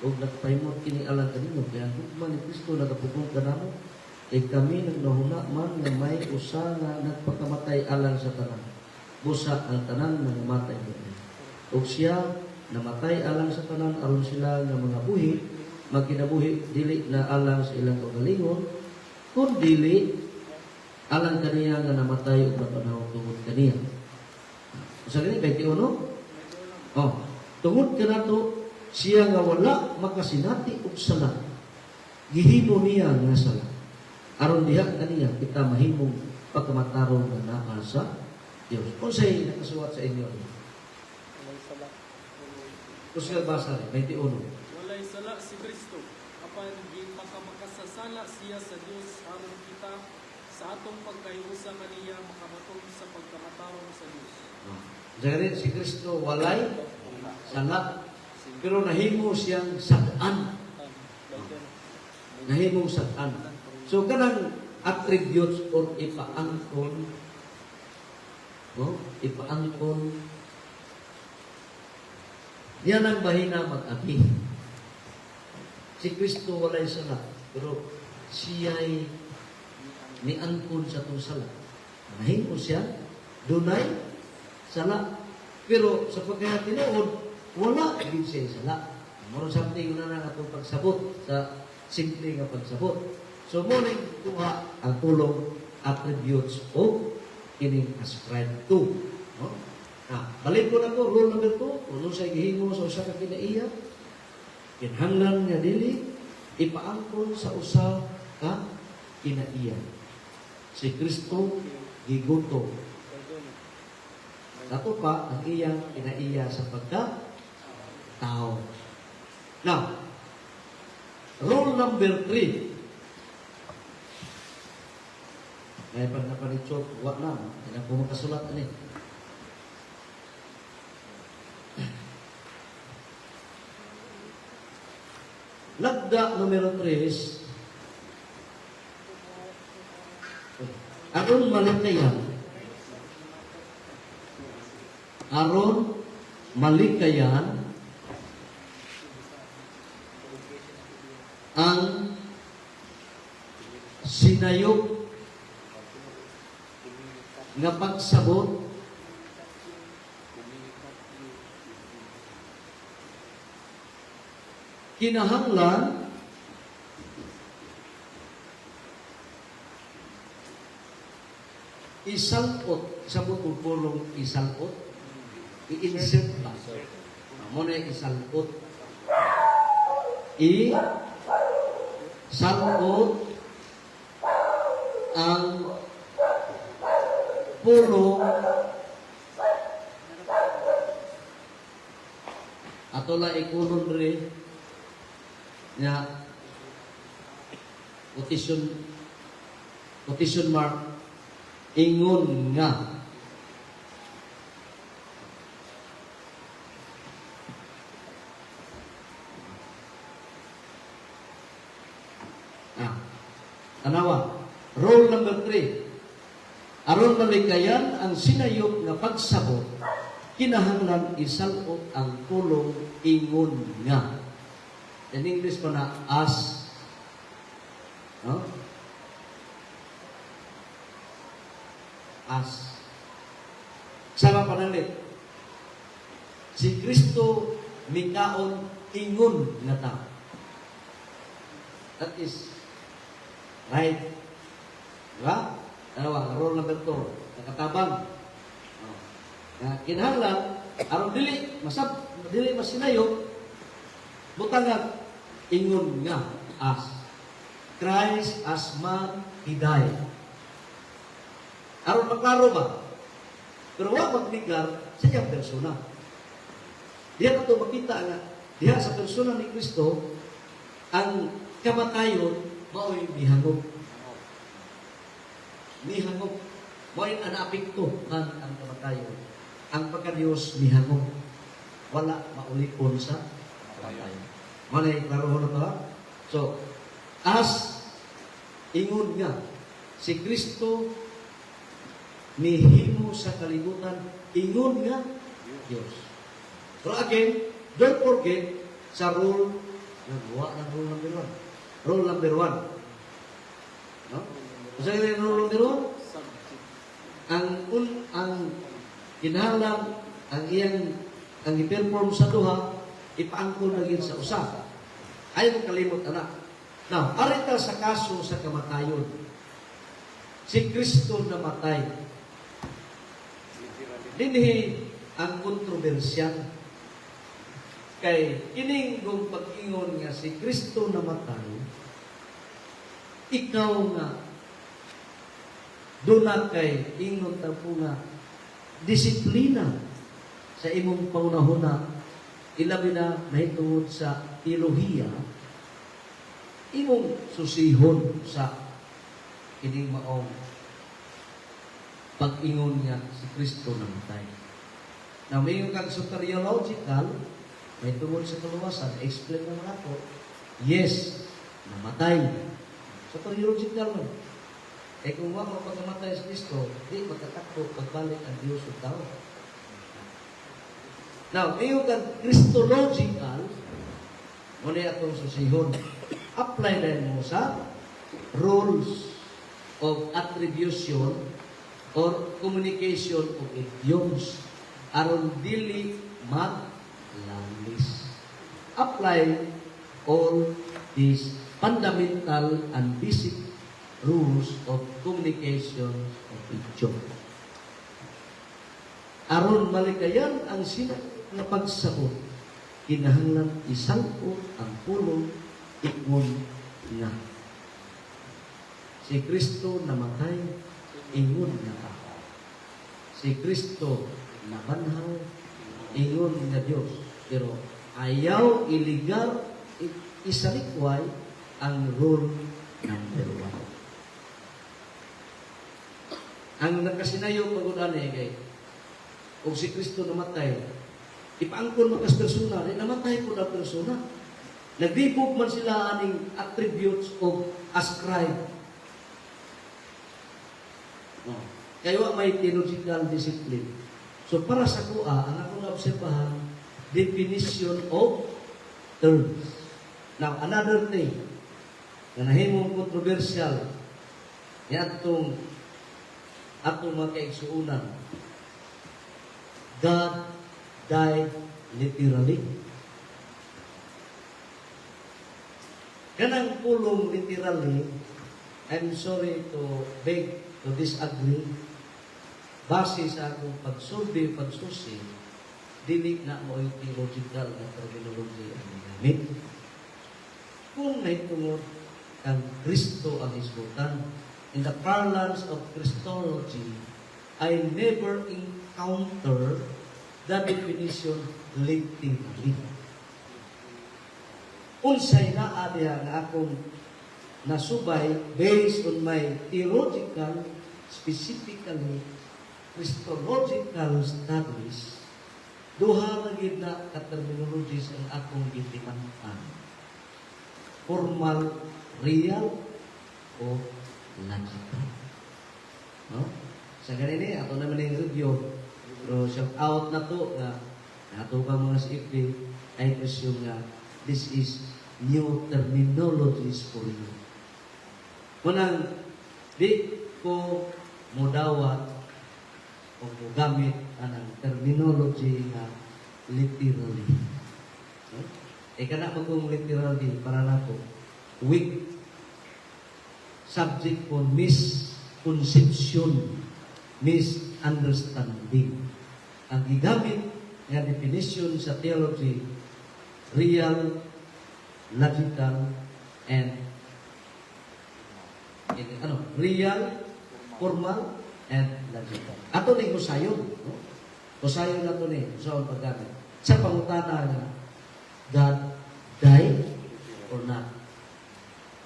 [SPEAKER 2] ug nagpahimot kini alang kaninyo kay ang gugma ni Kristo nagapugong kanamo kay kami nagnahuna man nga may usa nga nagpakamatay alang sa tanan, busa ang tanan nga namatay niya ug siya namatay alang sa tanan aron sila nga mga buhi magkinabuhi dili na alang sa ilang kaugalingon kun dili alang kaniya nga namatay ug napanawag tungod kaniya. Usa gani 21? Oh, tungod kanato siya nga wala makasinati og sala. Gihimo niya nga sala. Aron diha kaniya kita mahimong pagkamatarong nga naa sa Dios. Unsay nakasuwat sa inyo?
[SPEAKER 1] Walay sala.
[SPEAKER 2] Kusgal basa rin, 21.
[SPEAKER 1] Walay sala si Kristo apan gipakamakasasala siya sa Dios aron kita sa atong pagkahiusa kaniya makabaton sa pagkamatarong sa Dios.
[SPEAKER 2] Oh. Sa si Kristo walay sala pero nahimo siyang sal-an. Nahimong sal-an. So kanang attributes or ipaangkon, no? Ipaangkon yan ang bahina mag-abi. Si Kristo walay sala, pero siya'y niangkon sa atong sala. Nahimo siya, dunay sala. Pero sa pagkatinuod, wala gid siya sala. Moro something na lang atong pagsabot sa simple nga pagsabot. So mo ning kuha ang pulong attributes o kining ascribe to. No? Ah, balik ko na ko, rule number 2, kung sa gihimo sa usa ka kinaiya, kinahanglan nga dili ipaangkon sa usa ka kinaiya. Si Kristo gigutom. Kato pa ang iyang kinaiya sa pagka tao. Now, rule number 3. May pag napanitsok, wa na. Hindi na po makasulat ani. Lagda numero 3, aron malikayan. Aron malikayan ang sinayop nga pagsabot kinahanglan isalot. Sabot og pulong isalot, i-insert ba mo na? Isalot, i salot ang pulong. Ato la ikulon rin nga quotation, quotation mark, ingon nga. Ah, tanawa, rule number 3. Aron malikayan ang sinayop nga pagsabot, kinahanglan isalot ang pulong ingon nga. In English pa na as. No? As. Sama panalit. Si Kristo mikaon ingon nga tao. That is right. Diba? Dalawa, rule number 2, nakatabang. Oh. Nga kinahanglan, aron dili masab dili masinayop, butangan ingon nga, as. Christ as man, He died. Aron maklaro ba? Pero wa magnigar sa iyang persona. Diha nato makita nga diha sa persona ni Kristo ang kamatayon mao'y mihangop. Mihangop. Mao'y naapekto man ang kamatayon. Ang pagka-Diyos mihangop. Wala maulipon sa kamatayon. Mao na klaro na to, ha? So, as ingon nga si Kristo nihimo sa kalibutan ingon nga Diyos. Pero again, don't forget sa rule nagawa ng rule number 1. Rule number 1. No? Sa yung rule number 1?
[SPEAKER 1] Subject.
[SPEAKER 2] Ang kinahanglan ang iyang ang i-perform sa duha ipaangkon na gid sa usa. Ayaw mo kalimot anak. Now, arita sa kaso sa kamatayon. Si Kristo namatay. Dinhi ang kontrobersyal. Kay kining kung pag-ingon nga si Kristo namatay, ikaw nga duna kay ingon ta po nga disiplina sa imong pangunahuna, ilabi na mahitungod sa teolohiya, imong susihon sa kining maong pag-ingon nga si Kristo namatay. Now, may kag soteriological, may tungod sa kaluwasan, explain naman ako, yes, namatay. Soteriological man. Eh kung wa pa pagkamatay si Kristo, di magkatakbo pagbalik ang Diyos sa tao. Now, ngayon kag Christological, muna atong susihon. Apply na mo sa rules of attribution or communication of idioms aron dili maglalis. Apply all these fundamental and basic rules of communication of idiom. Aron malikayan ang sina nga pagsabot, kinahanglan isalot ang pulong ingon nga. Si Kristo namatay ingon nga tao. Si Kristo nabanhaw ingon nga Dios. Pero ayaw iligar isalikway ang rule number 1. Ang nakasinayo pagod ani kay kung si Kristo namatay, ipaangkon mo kas persona, di namatay po na persona. Naglibog man sila aning attributes of ascribe. No. Kaya wa may theological discipline. So para sa akoa, ang akong naobserbahan, definition of terms. Now, another thing na nahimong controversial niadtong atong mga kaigsuonan, God died literally. Kanang pulong "literally", I'm sorry to beg to disagree, base sa akong pagsulbi, pagsusi, dili na mo theological na terminology ang gigamit. Kung nahitungod kang Kristo ang hisgutan, in the parlance of Christology, I never encounter the definition "literally". Unsay naa diha nga akong nasubay based on my theological, specifically Christological studies, duha na gid na ka terminologies ang akong gitiman-an. Formal, real, o logical. No? Sa ganini, ato naman yung review. Pero shout out na to nga nato ka mga CFD, I presume nga this is new terminologies for you. Munang di ko modawat o mogamit anang terminology nga "literally". No? E kana mo kung "literally" para nako weak, subject for misconception, misunderstanding. Ang gigamit nga definition sa theology, real, logical, and ano, real, formal, and logical. Ato ni husayon, no? Husayon na to ni, husayon paggamit. Sa pangutana nga, God died or not?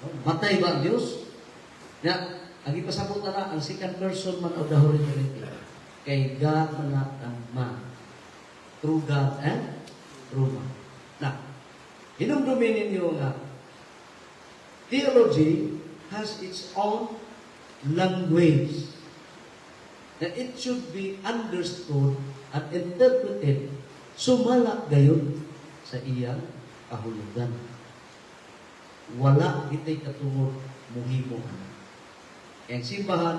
[SPEAKER 2] No? Matay ba ang Diyos? Ya, ang ipasabot na ang second person man of the Holy Trinity. Kay God man na ang man. True God and true man. Now, hinumdumin ninyo nga theology has its own language that it should be understood and interpreted sumala gayon sa iyang kahulugan. Wala kita'y katungod muhimo ana. Kaya ang simbahan,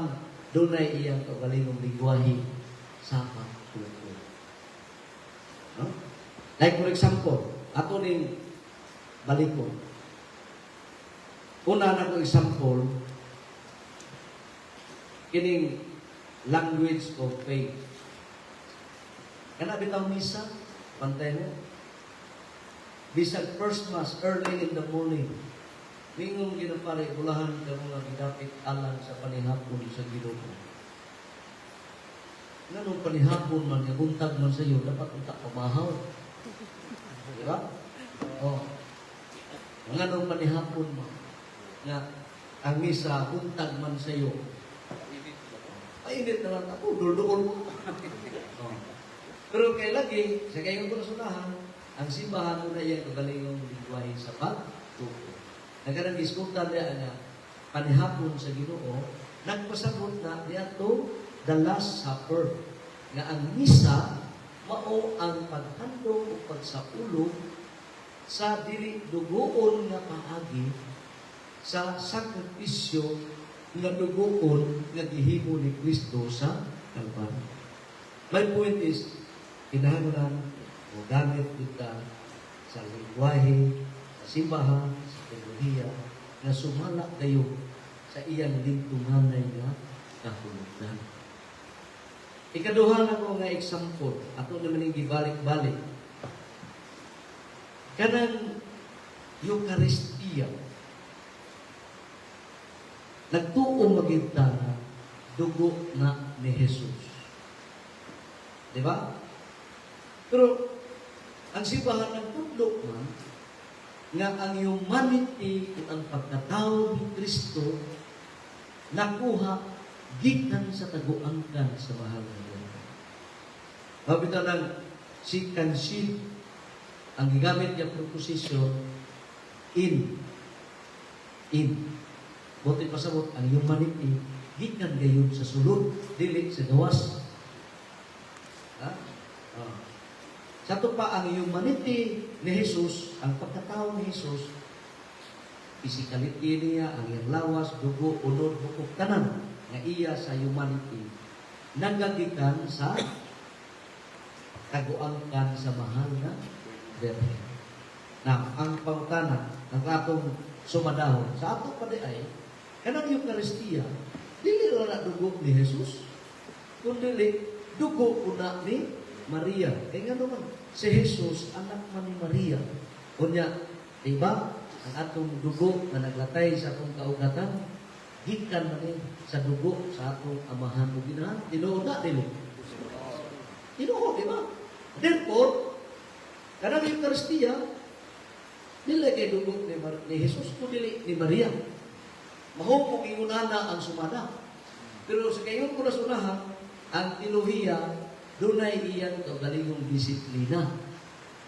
[SPEAKER 2] dunay iyang kaugalingong lingwahe sa pagtuo. No? Like for example, ato ning balikon. Una na ko example, kining language of faith. Kana bitaw misa, pantay mo. Bisag first Mass early in the morning, mingon ginapare, "Ulahan ka mga gidapit alang sa panihapon sa Ginoo." Nganong panihapon man nga buntag man sa iyo, dapat unta pamahaw. Di ba? Oh. Nganong panihapon man nga ang misa buntag man sa iyo. Mainit naman ako, dulduol mo. Oh. Pero kay lagi, sa kayong sunahan, ang simbahan mo na iyang kagalingong lingwahe sa pagtuo. Nagkanang gisgutan niya nga panihapon sa Ginoo, nagpasabot na niadto the Last Supper nga ang misa mao ang paghandom o pagsaulog sa dili dugoon nga paagi sa sakripisyo nga dugoon nga gihimo ni Kristo sa Kalbaryo. My point is, kinahanglan mo gamit kita sa lingwahe, sa simbahan, sa teolohiya, nga sumala kayo sa iyang lingtunganay nga kahulugan. Ikaduha na ko nga example, ato naman yung gibalik-balik. Kanang Eucharistia, nagtuo magita nga dugo na ni Jesus. Di ba? Pero ang simbahan nagtudlo man nga ang humanity o ang pagkatao ni Kristo nakuha gikan sa taguangkan sa mahal na Diyos. Mabita lang si conceive, ang gigamit niya preposition "in". "In". Buti pasabot ang humanity gikan gayon sa sulod, dili sa gawas. Ha? Sa ato pa ang humanity ni Jesus, ang pagkatao ni Jesus, physicality niya, ang iyang lawas, dugo, unod, bukog, tanan nga iya sa humanity, nagagikan sa kaguangkan sa mahal na Birhen. Now, ang pangutana, ang atong sumadahon, sa ato pa di ay, kanang Eucharistia, dili ra na dugo ni Jesus, kundi dugo una ni Maria. Kaya nga naman, si Jesus, anak man ni Maria. Unya, di ba? Ang atong dugo nga naglatay sa atong kaugatan, gikan man ni sa dugo sa atong amahan ug inahan. Tinuod na, dili? Tinuod, di ba? Therefore, kanang Eucharistia, dili kay dugo ni Jesus, kundi ni Maria. Mahupong ingunana ang sumada. Pero sa kayon ko na sunahan, ang teolohiya, dunay iyang kaugalingong disiplina.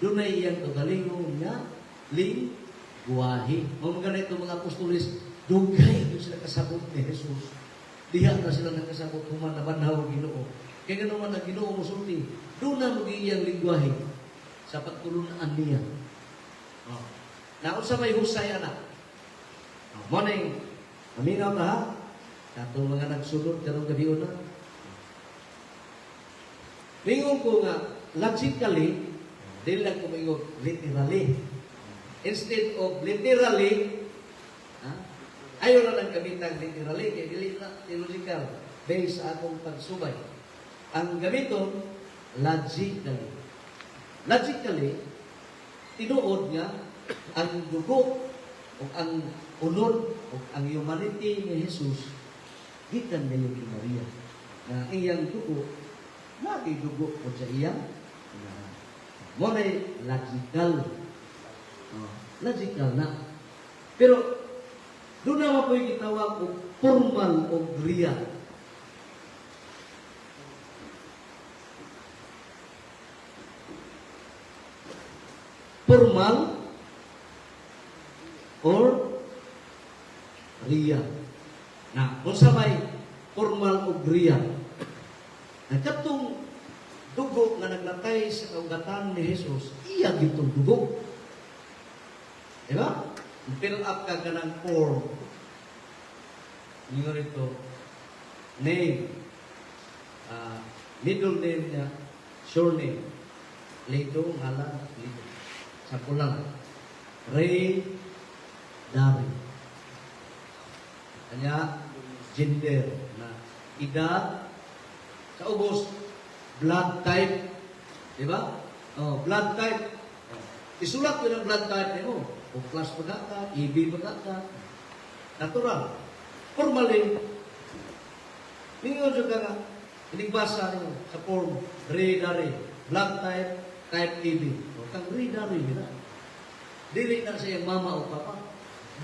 [SPEAKER 2] Dunay iyang kaugalingong nga lingwahe. Mao man ganito mga apostoles, dugay gyud sila kasabot ni Jesus. Diha na sila nakasabot human nabanhaw ang Ginoo. Kaya nga naman ang Ginoo mosulti, doon na mo iyang lingwahe sa pagtulunan niya. Oh. Naunsa may husay ana? Oh, morning. Aminaw ta ha? Katong mga nagsunod karong gabi una. Mingon ko nga logically, dili lang ko moingon literally. Instead of literally, ha? Ayaw na lang gamitan literally, kay dili na theological based sa akong pagsubay. Ang gamiton, logically. Logically, tinuod nga ang dugo o ang unod o ang humanity ni Jesus gikan gayon kay Maria. Na ang iyang dugo, lagi dugo po sa iyang inahan. Mo na logical. Oh, logical na. Pero doon na po yung gitawag og formal o real. Formal or real. Na, kung sa may formal o real, ang katong dugo nga naglatay sa kaugatan ni Jesus, iya gitong dugo. Di ba? Fill up ka kanang form. Ingon rito, name, middle name niya, surname, Lito, ngalan, Lito. Sa kulang, Ray Dari. Kanya, gender na edad, sa ubos, blood type. Di ba? Oh, blood type. Oh. Isulat ko ng blood type nimo. O plus ba ka, AB ba ka. Natural. Formally, ningon jud ka nga, inigbasa nimo sa form, Ray Dari, blood type, type AB. O, kang Ray Dari, gina. Dili na sa iyang mama o papa.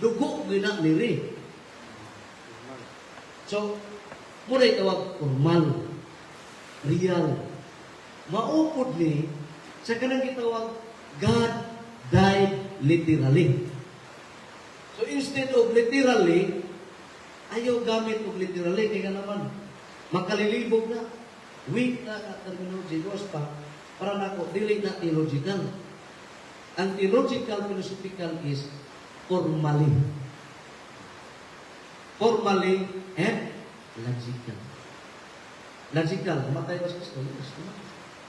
[SPEAKER 2] Dugo gina ni Ray. So, muna tawag formal, real. Maupod ni sa kanang gitawag God died literally. So instead of literally, ayaw gamit og literally kay nga naman makalilibog na, weak na nga terminology. Dos pa para nako dili na theological. Ang theological philosophical is formally. Formally and logical. Logical, namatay ba si Kristo? Yes, namatay.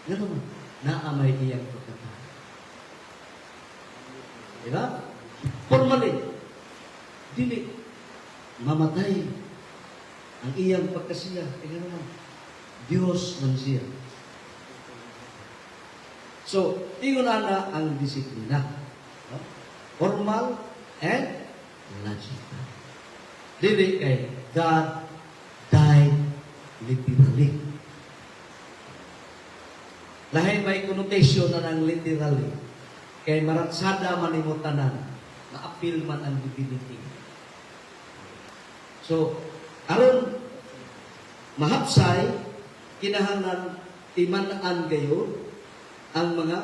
[SPEAKER 2] Ganun man, naamay iyang pagkatao. Diba? Formally, dili mamatay ang iyang pagkasiya. Kaya naman, Diyos man siya. So, ingon ana ang disiplina. No? Formal and logical. Dili kay God died literally. Lahi may connotation na ng literally. Kay maratsada man nimo tanan, maapil man ang divinity. So, aron mahapsay, kinahanglan timan-an gayon ang mga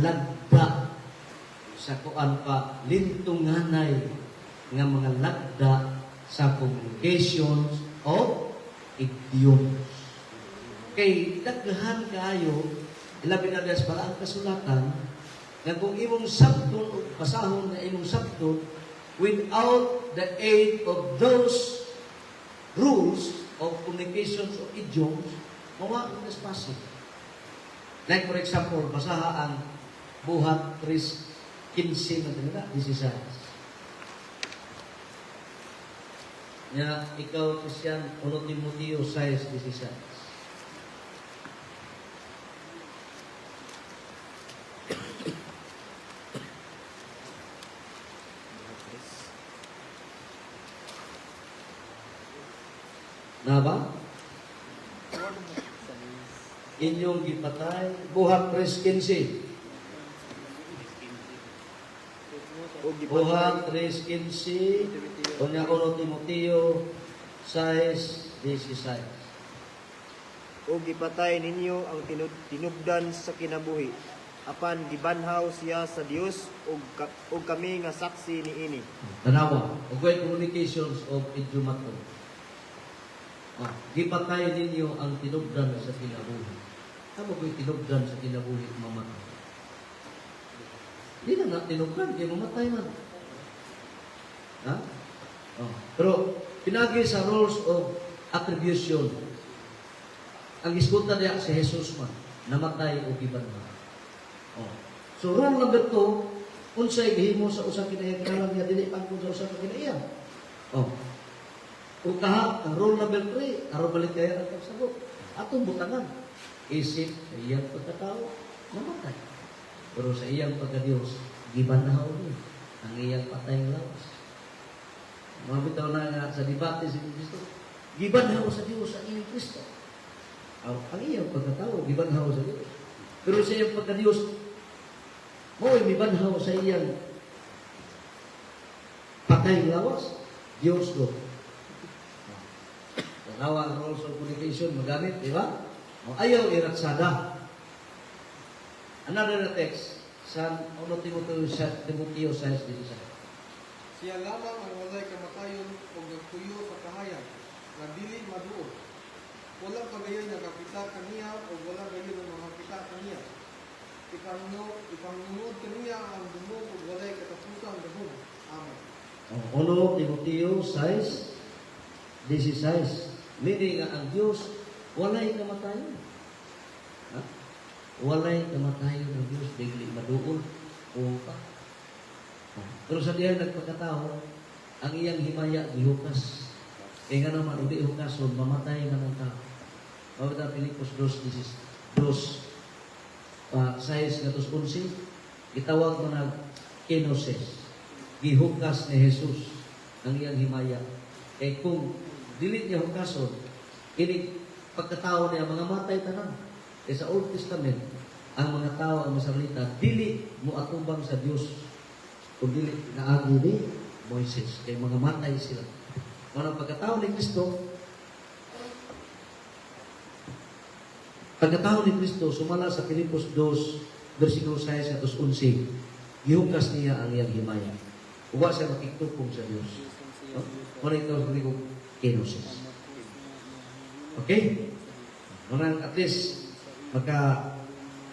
[SPEAKER 2] lagda sa kuan pa lintunganay nga mga lagda sa communications o idioms. Kay daghan kaayo Ilabi na diya sa balaang kasulatan, nga kung imong sabton o basahon na imong sabton without the aid of those rules of communications or idioms, mawa ang espasyo. Like for example, basaha ang Buhat 3:15 na tinala, 16. Nya, ikaw, Christian, 1 Timoteo 6:16. Na ba? Inyong gipatay, Buhat 3:15.
[SPEAKER 3] O gipatay
[SPEAKER 2] Buhat 3:15, unya 1 Timoteo 6:16.
[SPEAKER 3] O gipatay ninyo ang tinubdan sa kinabuhi, apan gibanhaw siya sa Dios ug kami nga saksi niini.
[SPEAKER 2] Tanawa, ug communications of idiomato. Ah, gipatay ninyo ang tinubdan sa kinabuhi. Tama ko'y tinubdan sa kinabuhi mamatay. Di na nga tinubdan, kay mamatay man. Ha? Oh. Pero, pinagi sa rules of attribution, ang iskuta niya si Jesus man, namatay o gibanhaw. Oh. So, rule number 2, unsay gihimo sa usa kinaiya kinahanglan nga dili pangkon sa usa ka kinaiya. Oh. O kaha, ang rule number 3, aron balik kaya ang pagsagot. Atong butangan, isip sa iyang pagkatao, namatay. Pero sa iyang pagka-Diyos, gibanhaw niya ang iyang patay lawas. Mga bitaw na nga sa debate si Kristo, gibanhaw sa Diyos ang iyang Kristo. Ang iyang pagkatao, gibanhaw sa Diyos. Pero sa iyang pagka-Diyos, mo'y mibanhaw sa iyang patay lawas, Diyos do. Tanawa ang rules of communication magamit, di ba? O, ayaw iratsada. Another text, San 1 Timoteo 6:16.
[SPEAKER 5] Siya lamang ang walay kamatayon o nagpuyo sa kahayag, nga dili maduol. Wala pa gayon nakakita kaniya o wala gayon ang makakita kaniya. Ipangunod kaniya ang dungog ug walay katapusang gahom. Amen.
[SPEAKER 2] O, 1 Timoteo 6:16. Meaning nga ang Diyos walay kamatayon. Ha? Walay kamatayon ang Diyos, dili maduol o pa. Pero sa diyang nagpakatao, ang iyang himaya gihukas. Kaya nga naman, uli hukason, mamatay man ang tao. Mawala Pilipos 2, this is 2, 6 nga 11, gitawag mo na kenosis. Gihukas ni Jesus ang iyang himaya. Kaya kung dili niya hukason, kini pagkatao niya, mga matay tanan. Kaya sa Old Testament, ang mga tao, ang Israelita, dili mo atubang sa Dios kung dili naagi ni Moises. Kaya mga matay sila. Manang pagkatao ni Kristo, sumala sa Filipos 2, versikulo 6 at 11, gihukas niya ang iyang himaya. Uwa siya makigtupong sa Dios. No? Muna ito sa Griego, kenosis. Okay? Manang at least, maka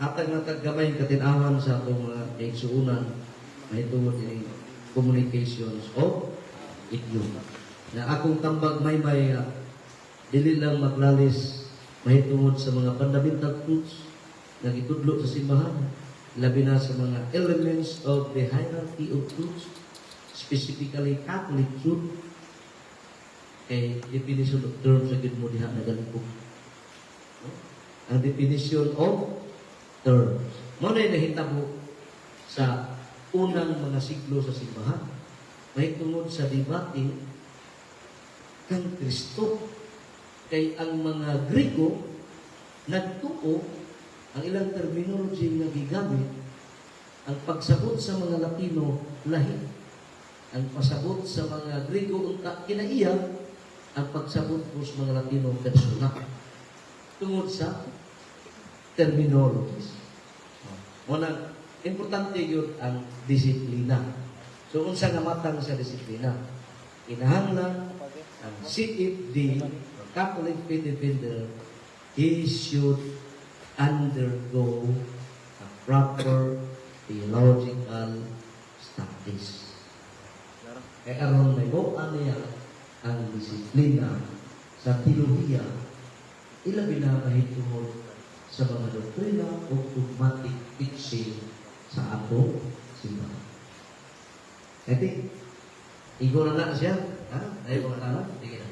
[SPEAKER 2] hatag na taggamay katinawan sa atong mga kaigsuunan mahitungod ini communications o idiom. Na akong tambag may dili lang maglalis mahitungod sa mga fundamental truths na gitudlo sa simbahan, labi na sa mga elements of the hierarchy of truths, specifically Catholic truth, kay definition of terms sa gid mo diha na galipok. No? Ang definition of terms. Mao na nahitabo sa unang mga siglo sa simbahan. Mahitungod sa debate kang Kristo. Kay ang mga Grego nagtuo ang ilang terminology nga gigamit, ang pagsabot sa mga Latino lahi, ang pasabot sa mga Grego unta kinaiya, ang pagsabot po sa mga Latino persona tungod sa terminologies. Muna, importante yun ang disiplina. So, unsa nga matang sa disiplina? Kinahanglan ang CFD, Catholic Faith Defender, he should undergo a proper theological studies. Kaya aron may niya ang disiplina sa teolohiya, ilabi na mahitungod sa mga doktrina o dogmatic teaching sa atong simbahan. I think, igo na na siya. Ha? Ay, mga tanong? Sige na.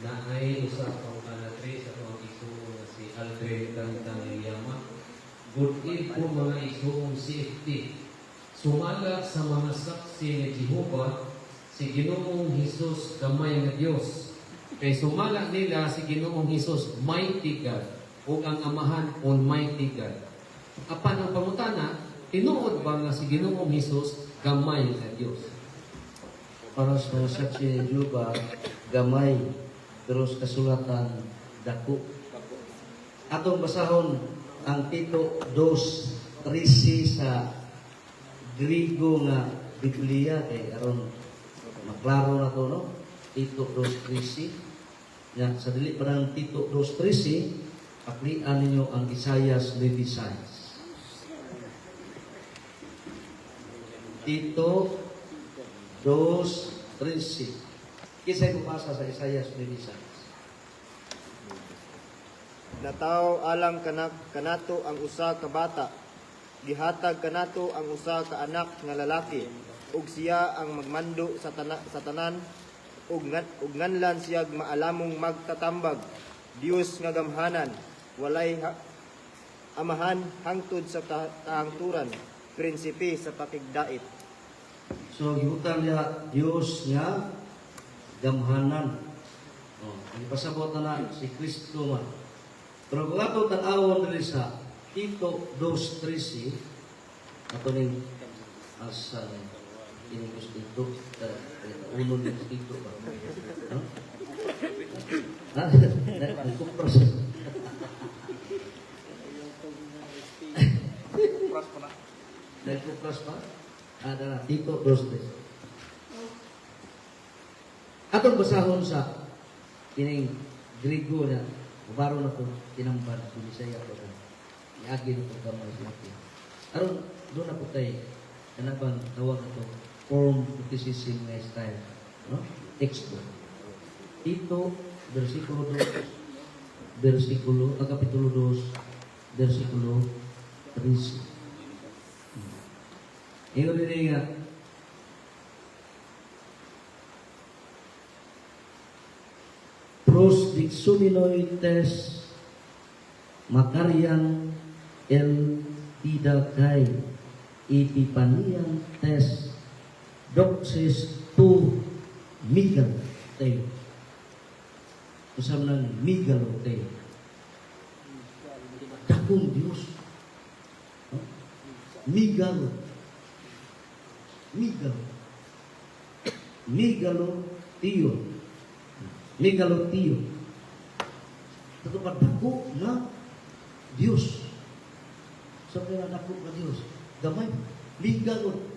[SPEAKER 6] Naay usa ka kanatri sa atong igsuon nga si Aldrin Tantang Yama. Good eve po, mga igsuong CFT. Sumala sa mga Saksi ni Jehova, si Ginoong Hesus gamay nga Dios. Kay sumala nila, si Ginoong Hesus mighty God ug ang Amahan Almighty God. Apan ang pangutana, tinuod ba nga si Ginoong Hesus gamay nga Dios?
[SPEAKER 2] Para sa mga Saksi ni Jehovah, gamay, pero sa kasulatan, dako. Atong basahon ang Tito 2:13 sa Grigo nga Biblia kay aron maklaro na to, no? Tito 2:13. Ya, sa dili pa ng Tito 2:13, paklian ninyo ang Isaias 9:6. Tito 2:13. Kisa'y pumasa sa Isaias 9:6?
[SPEAKER 3] Natawo alang kanato ang usa ka bata, gihatag kanato ang usa ka anak nga lalaki, ug siya ang magmando sa tanan, ug nganlan siya Maalamong Magtatambag, Dios nga Gamhanan, walay Amahan hangtod sa kahangturan, Prinsipe sa Pakigdait.
[SPEAKER 2] So gibutan niya Dios nga Gamhanan. Oh, ipasabot na na si Kristo man. Pero kung ato tan-awon diri sa Tito 2:13, ato ning asa ni ining Tito, uno ni Tito ba? No? Ha? Nagkumpras.
[SPEAKER 1] Pras pa na.
[SPEAKER 2] Nagkumpras pa? Ah, dara, Tito 2:13. Atong basahon sa kining Grigo na baro na ko tinamban Bisaya ko na. Iagi na ko gamay sa akin. Aron doon na po tay kanabang tawag ato form criticism nga style, no? Textbook. Tito versikulo 2 versikulo ah, kapitulo 2 versikulo 3. Ingon din nga prosdeixomenoi tes makarian elpida kai epiphanian tes doxis tou megalo Theo. Unsa man ang megalo Theo? Dakong Dios. No? Megalo. Megalo. Megalo Theo. Megalo Theo. Ito pa dako nga Dios. Sa pera dako nga Dios. Gamay. Megalo.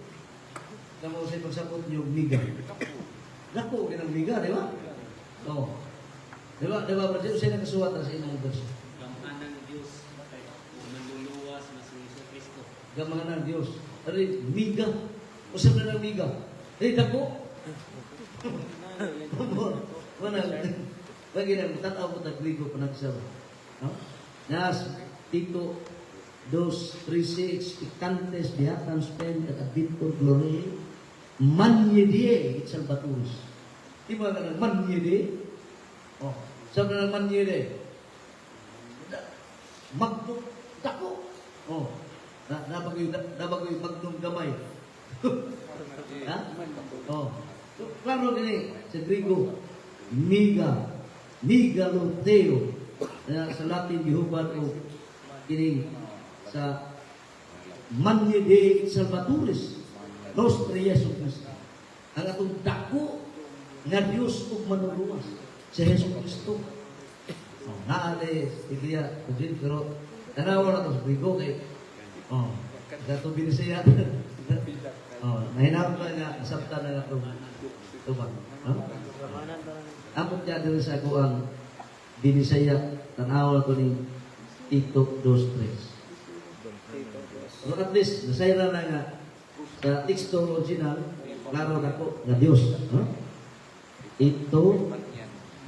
[SPEAKER 2] Kamo sa pagsabot niyo mega. Dako kinang mega, di ba? Oo. Di ba, brother? Unsay nakasuwat na sa imong verse?
[SPEAKER 1] Gamhanan Dios ug manluluwas nga si Hesus Kristo.
[SPEAKER 2] Gamhanan Dios. Ari mega. Unsa man ang mega? Di dako. Wala. Lagi na tanaw ko tag Grigo pa nagsama. No? Nas Tito 2:36 expectantes beatam spem et adventor gloriae magni Dei et salvatoris. Di ba nga magni Dei? Oh, sa nga magni Dei? Magnum dako. Oh, na nabagoy magnum gamay. Ha? Oh. So, klaro gini sa Grigo, mega, megalo Theo. Na sa Latin gihubad og kining sa magni Dei Salvatoris nostri Jesu Christi. Ang atong dako nga Dios ug manluluwas si Jesu Kristo. Oh, naa ni Biblia, pero tanawa na to sa Grigo kay Oh, sa Binisaya. Oh, nahinahon na nga, nasabtan na nga itong tubag. No? Amot niya diri sa akuang Binisaya, tanaw na to ni Tito 2.3. So at least, nasayran na nga sa teksto original, klaro na po nga Diyos. No? Tito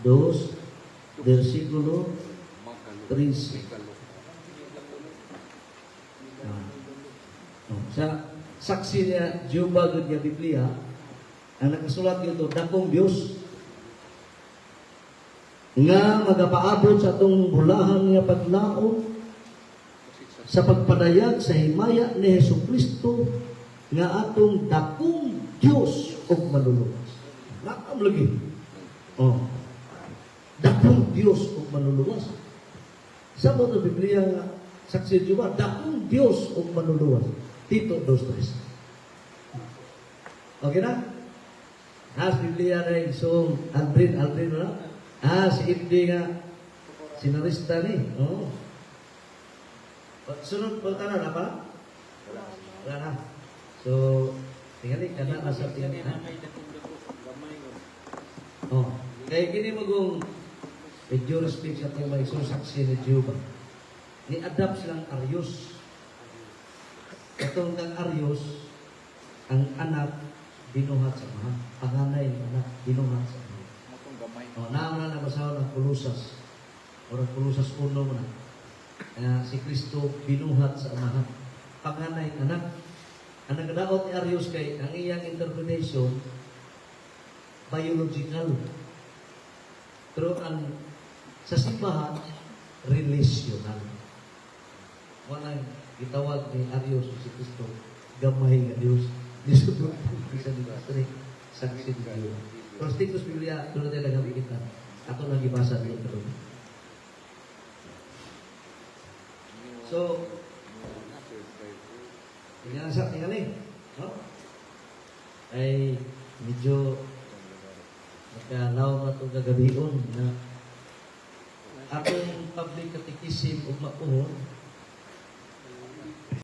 [SPEAKER 2] 2, versikulo 3. Ah. Oh, sa saksi niya, Jehovah gud nga Biblia, ang nakasulat dito, dakong Diyos nga magapaabot sa atong bulahan nga paglaom sa pagpadayag sa himaya ni Hesus Kristo nga atong dakong Diyos ug manluluwas. Nakam lagi. Oh. Dakong Diyos ug manluluwas. Sa mo Biblia nga saksi Jehovah, dakong Diyos ug manluluwas. Tito 2.3. Okay na? Ah, sa Biblia na yung so, Aldrin, Aldrin na? Ah, si Ibdi nga, sinarista ni. Oo. Sunod po tanan, na pa? Wala na. So, tingali, kana na sa
[SPEAKER 1] Siya
[SPEAKER 2] tingin.
[SPEAKER 1] na may dakong dako, gamay nga.
[SPEAKER 2] Oh. Kaya kini magong medyo respect sa itong mga saksi ni Jehovah. Ni-adapt silang Arius. Katong kang Arius, ang anak binuhat sa amahan. Panganay ng anak binuhat sa amahan. Oh, nauna na basahon ang Kulusas. O ang Kulusas 1 mo na. Si Kristo binuhat sa amahan. Panganay ng anak. Ang nagadaot ni Arius kay ang iyang interpretation biological. Pero ang sa simbahan, relational. Wala gitawag ni Arius si Kristo, gamay nga Diyos. Nisudot sa Diyos. Saksi ni Diyos. Pero sa Titus Biblia, doon natin lang kita. Ako nang gibasa dito karon. So, tingnan sa tingali, no? Ay medyo nakalaw na itong kagabion na atong public catechism ug mapuhon.